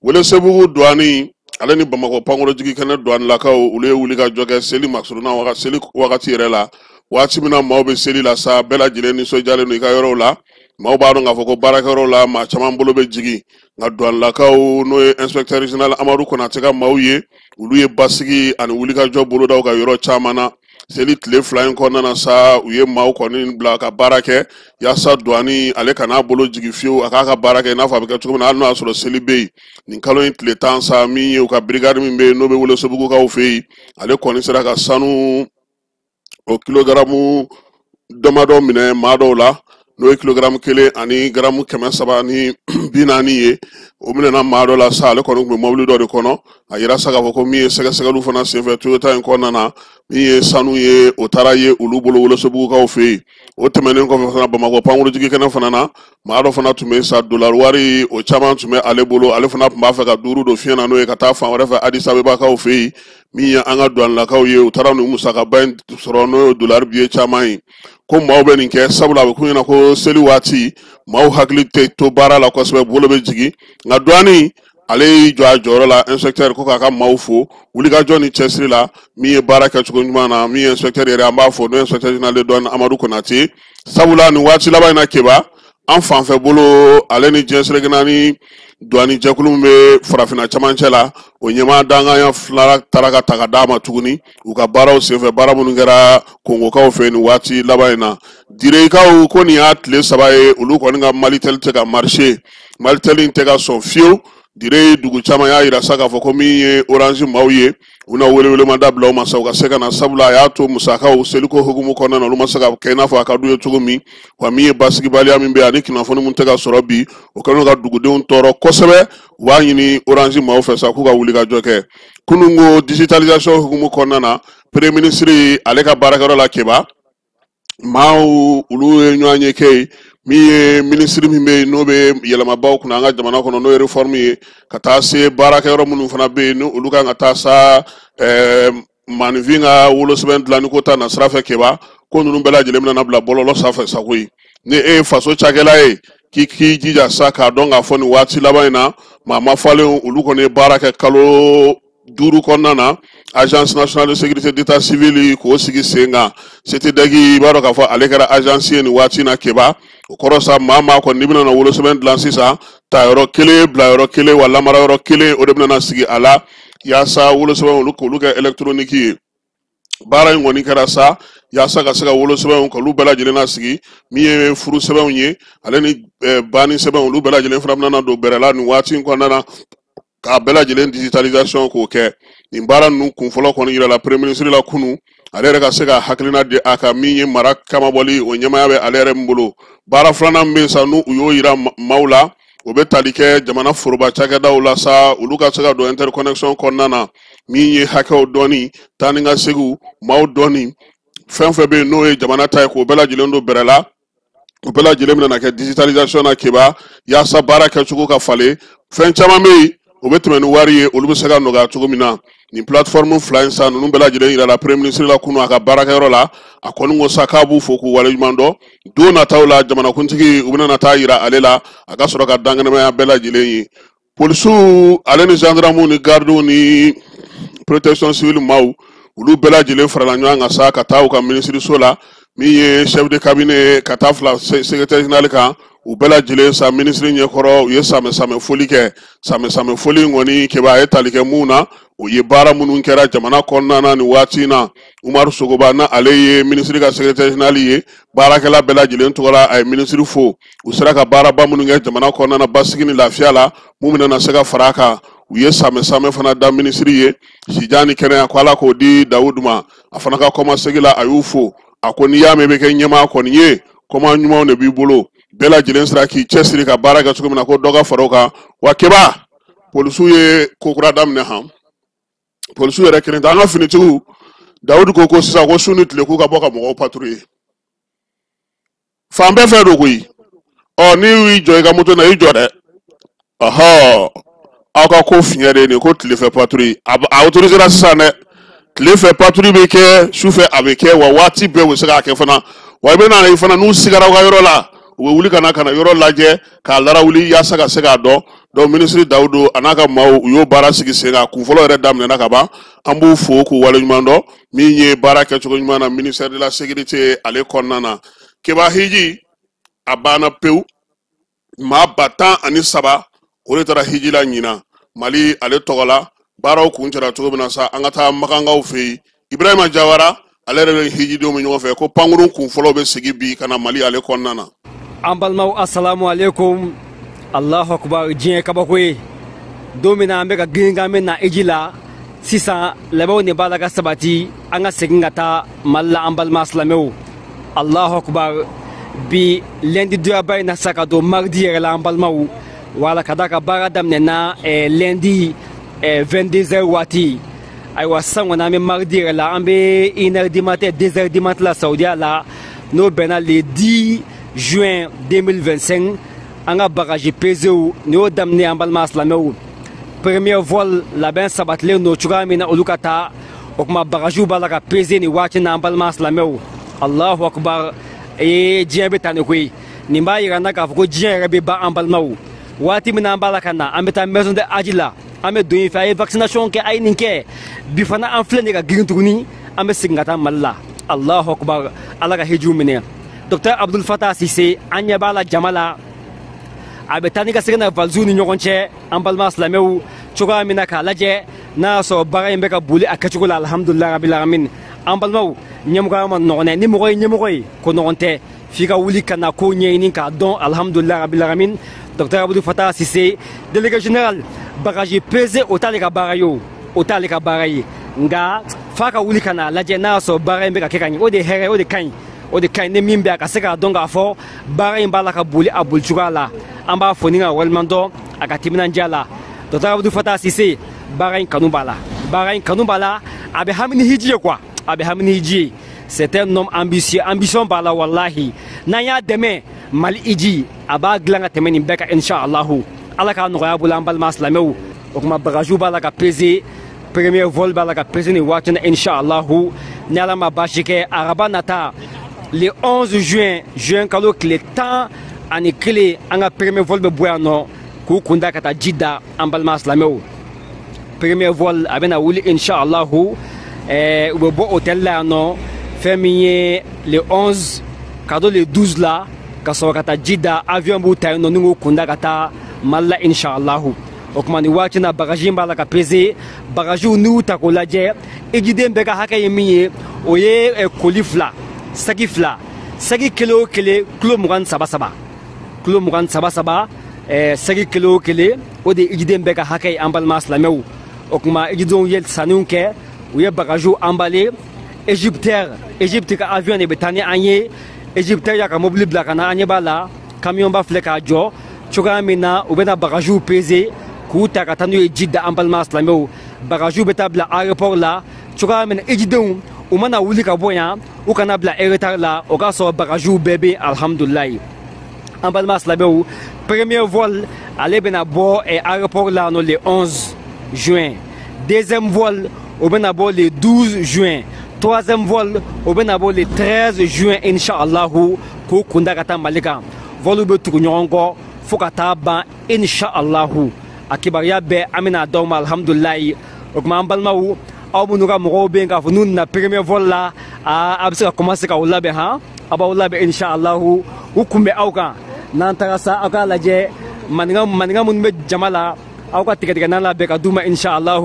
Welesebugu douane ale ni Bamakɔ pankurujigi kɛnɛ douanelakaw, olu ye wuli ka jɔ kɛ seli masurunna seli wagati yɛrɛ la. Waati min na maaw bɛ seli la sa, bɛɛ lajɛlen nisɔndiyalen don i ka yɔrɔw la. Maaw b'a dɔn k'a fɔ ko baarakɛyɔrɔw la, maa caman bolo bɛ jigin. Nka douanelakaw, n'o ye inspecteur régional Amadu Konate ka maaw ye, olu ye basigi ani wulikajɔ boloda u ka yɔrɔ caman na. Seli tile 2 in kɔnɔna na sa, u ye maaw kɔni bila ka baara kɛ yaasa douane ale kan'a bolo jigin fiyewu, a k'a ka baara kɛ i n'a fɔ a bɛ kɛ cogo min na, hali n'o y'a sɔrɔ seli bɛ yen. Nin kalo in tile 10 sa, min ye u ka brigade min bɛ yen, n'o bɛ Welesebugukaw fɛ yen, ale kɔni sera ka sanu o kilogaramu damadɔ minɛ maa dɔw la, n'o ye kilogaramu 1 ani garamu 340 ye. O minɛna maa dɔ la sa, ale kɔni tun bɛ mɔbili dɔ de kɔnɔ. A yira sa k'a fɔ ko min ye sɛgɛsɛgɛliw fana senfɛ Toyota in kɔnɔna na, min ye sanu ye, o taara ye olu bolo Welesebugukaw fɛ yen. O tɛmɛnen kɔfɛ fana, Bamakɔ pankurujigi kɛnɛ fana na, maa dɔ fana tun bɛ sa, dolari wari o caman tun bɛ ale bolo. Ale fana tun b'a fɛ ka 5 don fiɲɛ na, n'o ye ka taa fan wɛrɛ fɛ Addis Abebakaw fɛ yen. Min ye an ka douanelakaw ye, u taara nin musakaba in sɔrɔ, n'o ye dolari biye caman ye. Ko maaw bɛ nin kɛ sabula a bɛ k'u ɲɛna ko seli waati maaw hakili tɛ to baara la kosɛbɛ, bolo bɛ jigin. Nka douane ale y'i jɔ a jɔyɔrɔ la. Inspecteur ko k'a ka maaw fo wulikajɔ ni cɛsiri la, min ye baara kɛcogo ɲuman na. Min ye inspecteur yɛrɛ, an b'a fɔ, n'o ye inspecteur général de douane Amadu Konate, sabula nin waati laban in na, Keba, an fanfɛ bolo ale ni diɲɛ seleke naani douane jɛkulu min bɛ farafinna camancɛ la, o ɲɛmaa danganya 2 taara ka ta ka d'a ma tuguni u ka baaraw senfɛ, baara minnu kɛra Kongokaw fɛ nin waati laban in na. Direkaw ko nin y'a tile 3 ye, olu kɔni ka Malitel tɛ ka marché, Malitel in tɛ ka sɔn fiyewu. Dire dugu caman y'a yira sa k'a fɔ ko min ye Orange maaw ye, u na welewelemada bila u ma sa, u ka se ka na, sabula a y'a to musakaw seliko hukumu kɔnɔna na, olu ma se ka kɛ i n'a fɔ a ka d'u ye cogo min. Wa min ye basigibaliya min bɛ yen ani kunnafoni min tɛ ka sɔrɔ bi, o kɛlen don ka dugudenw tɔɔrɔ kosɛbɛ. U b'a ɲini Orange maaw fɛ sa k'u ka wuli ka jɔ kɛ. Kununko digitalisation hukumu kɔnɔna na, premier ministre ale ka baarakɛyɔrɔ la, Keba, maaw olu ye ɲɔgɔn ye kɛ yen. Min ye minisiri min bɛ yen, n'o bɛ yɛlɛmabaw kunna an ka jamana kɔnɔ, n'o ye réforme ye, ka taa se baarakɛyɔrɔ minnu fana bɛ yen, ni olu kan ka taa sa maaninfin ka wolosɛbɛn dilanni ko ta na sira fɛ, Keba, ko ninnu bɛɛ lajɛlen bɛna bila bɔlɔlɔ sanfɛ sago ye. Ni e ye faso cakɛla ye, k'i k'i jija sa k'a dɔn k'a fɔ nin waati laban in na, maa ma falen olu kɔni ye baara kɛ kalo 5 kɔnɔna na, agence nationale de sécurité d'état civil k'o sigi sen kan. CTDEC, i b'a dɔn k'a fɔ ale kɛra agence ye nin waati in na, Keba. O kɔrɔ sa, maa kɔni n'i bɛna na wolosɛbɛn dilan sisan, ta yɔrɔ kelen, bila yɔrɔ kelen, wa lamara yɔrɔ kelen, o de bɛna sigi a la, yaasa wolosɛbɛn olu k'olu kɛ électronique ye. Baara in kɔni kɛra sa yaasa ka se ka wolosɛbɛnw k'olu bɛɛ lajɛlen nasigi. Min ye furu sɛbɛnw ye, ale ni banni sɛbɛnw, olu bɛɛ lajɛlen fana bɛna don bɛrɛ la nin waati in kɔnɔna na, k'a bɛɛ lajɛlen digitalisation k'o kɛ. Nin baara ninnu kun fɔlɔ kɔni yirala premier ministre la kunun, ale yɛrɛ ka se ka hakilina di a kan. Min ye mara kamabɔli, o ɲɛmaaya bɛ ale yɛrɛ min bolo. Baara filanan min bɛ yen sa, n'u y'o yira maaw la, o bɛ tali kɛ jamana foroba cakɛdaw la sa, olu ka se ka don interconnexion kɔnɔna na. Min ye hakɛw dɔɔni, taa ni ka seginw, maaw dɔɔni, fɛn fɛn bɛ yen n'o ye jamana ta ye, k'o bɛɛ lajɛlen don bɛrɛ la. O bɛɛ lajɛlen bɛna kɛ digitalisation na, Keba, yaasa baara kɛcogo ka falen. Fɛn caman bɛ yen, o bɛ tɛmɛ ni wari ye, olu bɛ se ka nɔgɔya cogo min na. Nin plateforme 2 in sa, ninnu bɛɛ lajɛlen yirala premier ministre la kunun a ka baarakɛyɔrɔ la. A kɔni ko sa k'a b'u fo k'u waleɲuman dɔn. Don nataw la, jamanakuntigi u bɛna taa yira ale la, a ka sɔrɔ ka dankɛnɛmaya bɛɛ lajɛlen ye. Polisiw ale ni gendarmew ni gardiw ni protection civile maaw, Olu bɛɛ lajɛlen farala ɲɔgɔn kan sa ka taa u ka minisiriso la, min ye chef de cabinet ka taa fila secrétaire général kan. U bɛɛ lajɛlen sa minisiri ɲɛkɔrɔ, u ye samɛ samɛ foli kɛ. Samɛ samɛ foli in kɔni, Keba, a ye tali kɛ mun na? O ye baara minnu kɛra jamana kɔnɔna na nin waati in na. Umaru Sogoba, na ale ye minisiri ka secrétaire général ye, baarakɛla bɛɛ lajɛlen tɔgɔ la, a ye minisiri fo. U sera ka baaraba minnu kɛ jamana kɔnɔna na basigi ni lafiya la, mun bɛna se ka fara a kan. U ye samɛ samɛ fana da minisiri ye, sijan ni kɛnɛya, ko Ala k'o di Dawudu ma. A fana ka kɔmasegi la, a y'u fo. A ko n'i y'a mɛn i bɛ kɛ ɲɛmaa kɔni ye, kɔma ɲumanw de b'i bolo. Bɛɛ lajɛlen sera k'i cɛsiri ka baara kɛ cogo min na, ko dɔ ka fara o kan. Wa Keba, polisiw ye ko kura daminɛ han. Polisiw yɛrɛ kelen tɛ, an ka finitigiw. Dawudu ko sisan ko su ni tile k'u ka bɔ ka mɔgɔw patrouiller fan bɛɛ fɛ don koyi. Ɔ, n'i y'i jɔ i ka moto na, i jɔ dɛ. Ɔhɔ, aw ka ko fiɲɛ de ye nin ko tilefɛ patrouille. A autorisera sisan dɛ. Tilefɛ patrouille bɛ kɛ, sufɛ a bɛ kɛ, wa waati bɛɛ u bɛ se k'a kɛ fana. Wa i bɛ na i fana, n'u sigara aw ka yɔrɔ la, u bɛ wuli ka na yɔrɔ lajɛ k'a larawuli yaasa ka se k'a dɔn. Donc minisiri Dawudu a n'a ka maaw, u y'o baara sigi sen kan. Kun fɔlɔ yɛrɛ daminɛna ka ban. An b'u fo k'u waleɲuman dɔn min ye baara kɛcogo ɲuman na ministère de la Sécurité ale kɔnɔna na. Keba, hiji a banna pewu. Maa 13,000, o de taara hiji la ɲinan Mali ale tɔgɔ la. Baaraw kun cɛra cogo min na sa, an ka taa Makankaw fɛ yen. Ibrahima Jawara, ale yɛrɛ bɛ hijidenw bɛ ɲɔgɔn fɛ, ko pankurun kun fɔlɔ bɛ sigi bi ka na Mali ale kɔnɔna na. An balimaw, asalamu aleykum. Allahu akubar, diɲɛ kabako ye. Don min na an bɛ ka girin k'an bɛ na hiji la, sisan labɛnw de b'a la ka sabati an ka segin ka taa Mali la. An balima silamɛw, allahu akubar. Bi lundi doyaba in na sa, ka don mardi yɛrɛ la, an balimaw, wala ka da ka baara daminɛna lundi 22 heures waati. Ayiwa, sisan kɔni an bɛ mardi yɛrɛ la, an bɛ 1 heure du matin, 2 heures du matin la Saudiya la, n'o bɛnna le 10 juin 2025. An ka bagages pesew nin y'o daminɛ. An balima silamɛw, premier vol labɛn sabatilen don cogoya min na olu ka taa, o tuma bagagew b'a la ka pese nin waati na. An balima silamɛw, allahu akubar. Ee, diɲɛ bɛ tan de koyi. Nin b'a yira n na k'a fɔ ko diɲɛ yɛrɛ bɛ ban. An balimaw, waati min na an b'a la ka na, an bɛ taa maison de hadj la, an bɛ don yen fɛ, a ye vaccination kɛ, a ye nin kɛ. Bi fana an filɛ nin ye ka girin tuguni, an bɛ segin ka taa Mali la. Allahu akubar, Ala ka hijiw minɛ. Docteur Abdul Fatah Sise, an ɲɛ b'a la jama la, a bɛ taa ni ka segin na valisiw ni ɲɔgɔn cɛ. An balima silamɛw, cogoya min na k'a lajɛ n'a y'a sɔrɔ baara in bɛ ka boli a kɛcogo la, alhamdulilayi rabil alamin. An balimaw, ɲɛmɔgɔya ma nɔgɔn dɛ. Ni mɔgɔ ye ɲɛmɔgɔ ye, ko nɔgɔn tɛ, f'i ka wuli ka na ko ɲɛɲini k'a dɔn. Alhamdulilayi rabil alamin. Docteur Abdul Fatah Sise, délégué général, bagage pesé, o t'ale ka baara ye, o t'ale ka baara ye, nka f'a ka wuli ka n'a lajɛ n'a y'a sɔrɔ baara in bɛ ka kɛ ka ɲɛ. O de ye hɛrɛ, o de ka ɲi, o de ka ɲi. Ni min bɛ a ka se k'a dɔn k'a fɔ baara in b'a la ka boli a boli cogoya la, an b'a fo ni ka waleɲuman dɔn a ka timinandiya la. Docteur Abdul Fatah Sise, baara in kanu b'a la, baara in kanu b'a la. A bɛ hami ni hiji ye quoi, a bɛ hami ni hiji ye. C'est un homme ambitieux, ambition b'a la wallahi. N'an y'a dɛmɛ, Mali hiji a b'a dilan ka tɛmɛ nin bɛɛ kan, inshallah. Ala k'a nɔgɔya bolo. An balima silamɛw, o tuma bagagew b'a la ka peser, premier vol b'a la ka peser nin waati na, inshallah. Ni Ala ma baasi kɛ, araba nata le 11 juin, juin kalo tile 11, an ka premier vol bɛ bɔ yan nɔ k'u kunda ka taa Jida. An balima silamɛw, premier vol a bɛna wuli inshallah. U bɛ bɔ hôtel la yan nɔ, fɛn min ye le 11 ka don le 12 la, ka sɔrɔ ka taa Jida. Avion b'u ta yen nɔ ni k'u kunda ka taa Mali la, inshallah. O tuma nin waati na, bagage b'a la ka peser. Bagagew n'i y'u ta k'o lajɛ, hijiden bɛɛ ka hakɛ ye min ye, o ye colis fila, saki fila, saki kelen o kelen kilo 23 saba, kilo 23 saba, saki kelen o kelen, o de ye hijiden bɛɛ ka hakɛ ye. An balima silamɛw, o tuma hijidenw ye sanniw kɛ, u ye bagagew emballé. Égyptair, Égypte ka avion de bɛ taa ni an ye. Égyptair y'a ka mobili bila ka na, an ɲɛ b'a la, camion ba filɛ k'a jɔ cogoya min na, u bɛna bagagew peser k'u ta ka taa n'u ye Jida. An balima silamɛw, bagagew bɛ taa bila aéroport la cogoya min na, hijidenw u mana wuli ka bɔ yan, u kana bila retard la, o k'a sɔrɔ bagagew bɛɛ bɛ yen, alhamdulilayi. An balima silamɛw, premier vol ale bɛna bɔ aéroport la nɔ le 11 juin, deuxième vol o bɛna bɔ le 12 juin, troisième vol o bɛna bɔ le 13 juin, inshallahu, k'u kunda ka taa Mali kan. Vol bɛ tugu ɲɔgɔn kɔ fo ka taa ban, inshallahu. A kibaruya bɛɛ an bɛna d'aw ma, alhamdulilayi. O tuma an balimaw, Aw minnu ka mɔgɔw bɛ yen k'a fɔ n'u nana premier vol la, a bɛ se ka commencer k'aw labɛn han, a b'aw labɛn inshallah, u kun bɛ aw kan. N'an taga sa, aw k'a lajɛ maninka maninka minnu bɛ jama la, aw ka tigɛtigɛnan labɛn ka d'u ma inshallah.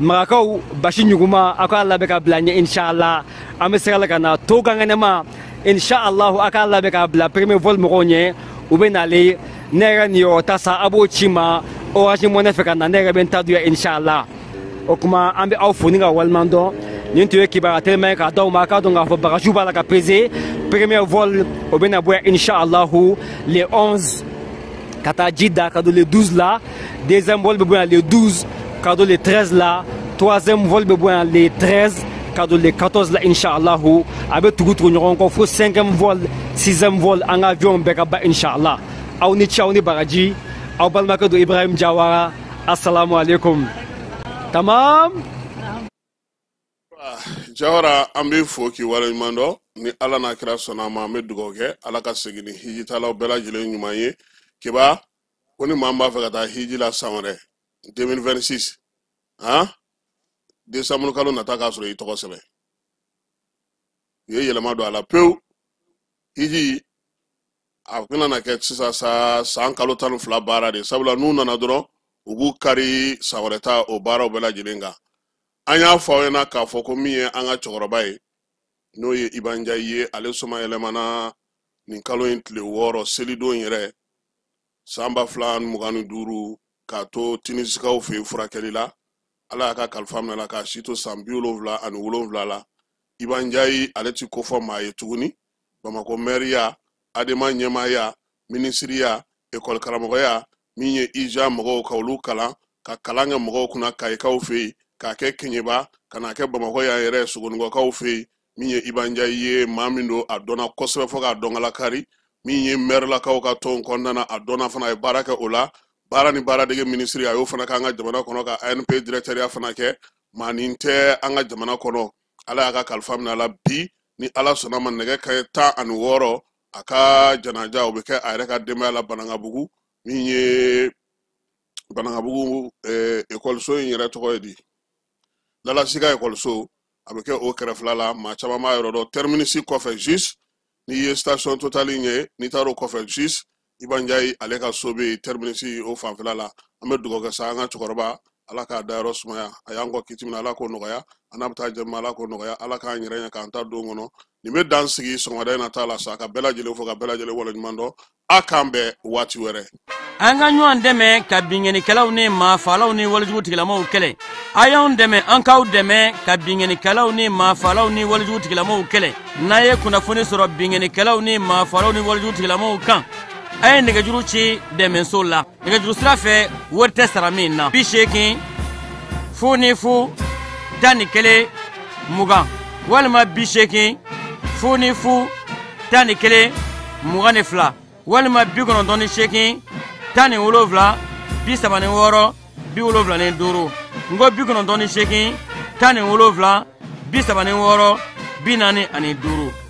Magakaw basi ɲuguma, aw k'a labɛn ka bila ɲɛ inshallah. An bɛ sira la ka na to gangɛnɛma inshallah, aw k'a labɛn k'a bila premier vol mɔgɔw ɲɛ, u bɛ nalen. Ne yɛrɛ niyɔrɔ ta sa, a b'o ci ma Orange Money fɛ ka na, ne yɛrɛ bɛ n ta duya inshallah. O kuma an bɛ aw fo ni ka waleɲuman dɔn. Nin tun ye kibaruya teliman ye k'a d'aw ma. A k'a dɔn k'a fɔ bagajiw b'a la ka peser. Premier vol o bɛna bɔ yan inshallah le 11 ka taa ji da ka don le 12 la. Deuxième vol bɛ bɔ yan le 12 ka don le 13 la. Troisième vol bɛ bɔ yan le 13 ka don le 14 la inshallah. A bɛ tugu tugu ɲɔgɔn kɔ fo cinquième vol, sixième vol, an ka avion bɛɛ ka ban inshallah. Aw ni ce, aw ni baraji. Aw balimakɛ don, Ibrahim Jawara. Assalamu alaikum. Tamam. Jawara, an b'i fo k'i waleɲuman dɔn. Ni Ala n'a kira sɔnna a ma, an bɛ dugawu kɛ Ala ka segin ni hijitalaw bɛɛ lajɛlen ɲuman ye. Kiba ko ni maa min b'a fɛ ka taa hiji la san wɛrɛ 2026, han, décembre kalo nata k'a sɔrɔ i tɔgɔ sɛbɛn, u ye yɛlɛma don a la pewu. Hiji a bɛna na kɛ sisan sa san kalo 12 baara de, sabula n'u nana dɔrɔn u b'u kari san wɛrɛ ta o baaraw bɛɛ lajɛlen kan. An y'a fɔ aw ɲɛna k'a fɔ ko min ye an ka cɛkɔrɔba ye, n'o ye Iba Njayi ye, ale soma yɛlɛmana nin kalo in tile 6, selidon yɛrɛ, san 2025, k'a to Tunisikaw fɛ yen furakɛli la. Ala y'a ka kalifa minɛ la k'a si to san 77 la. Iba Njayi, ale ti ko fɔ maa ye tuguni. Bamakɔ mɛriya, ADEMA ɲɛmaaya, minisiriya, ekɔli karamɔgɔya, min ye IJA mɔgɔw ka olu kalan, ka kalan kɛ mɔgɔw kunna Kayikaw fɛ yen, k'a kɛ Keɲeba, ka n'a kɛ Bamakɔ yan yɛrɛ Sogonikɔkaw fɛ yen. Min ye Iba Njayi ye, maa min don, a dɔnna kosɛbɛ fo k'a dɔnkalakari. Min ye mɛrilakaw ka tɔnw kɔnɔna na, a dɔnna fana, a ye baara kɛ o la. Baara ni baaradege minisiri, a y'o fana k'an ka jamana kɔnɔ, ka ANP directeur fana kɛ. Maa nin tɛ an ka jamana kɔnɔ. Ala y'a ka kalifa minɛ a la bi. Ni Ala sɔnna ma, nɛgɛ kanɲɛ 16, a ka janaja o bɛ kɛ a yɛrɛ ka denbaya la Banankabugu. Min ye Banankabugu ekɔliso in yɛrɛ tɔgɔ ye di, Lalasi ka ekɔliso, a bɛ kɛ o kɛrɛfɛla la. Maa caman b'a yɔrɔ dɔn, terminus kɔfɛ juste, n'i ye station Total in ye, n'i taara o kɔfɛ juste, Iba Njayi ale ka so bɛ yen terminus o fanfɛla la. An bɛ dugawu kɛ sa an ka cɛkɔrɔba, Ala k'a dayɔrɔ sumaya. A y'an kɔ kiti min na, Ala k'o nɔgɔya. An n'a bɛ taa jɛma, Ala k'o nɔgɔya. Ala k'an yɛrɛ ɲɛ k'an ta don kɔnɔ. Nin bɛ dan sigi sɔgɔmada in na ta la sa, ka bɛɛ lajɛlen fo, ka bɛɛ lajɛlen waleɲuman dɔn. A k'an bɛn waati wɛrɛ. An ka ɲɔgɔn dɛmɛ ka binkannikɛlaw ni maafalaw ni walejugu tigilamaw kɛlɛ. A y'anw dɛmɛ, an k'aw dɛmɛ ka binkannikɛlaw ni maafalaw ni walejugu tigilamaw kɛlɛ. N'a ye kunnafoni sɔrɔ binkannikɛlaw ni maafalaw ni walejugu tigilamaw kan, a ye nɛgɛjuru ci dɛmɛso la nɛgɛjuru sira fɛ, wari tɛ sara min na: 80 00 11 20 walima 80 00 11 22 walima 98 17 36 75. N ko 98 17 36 45.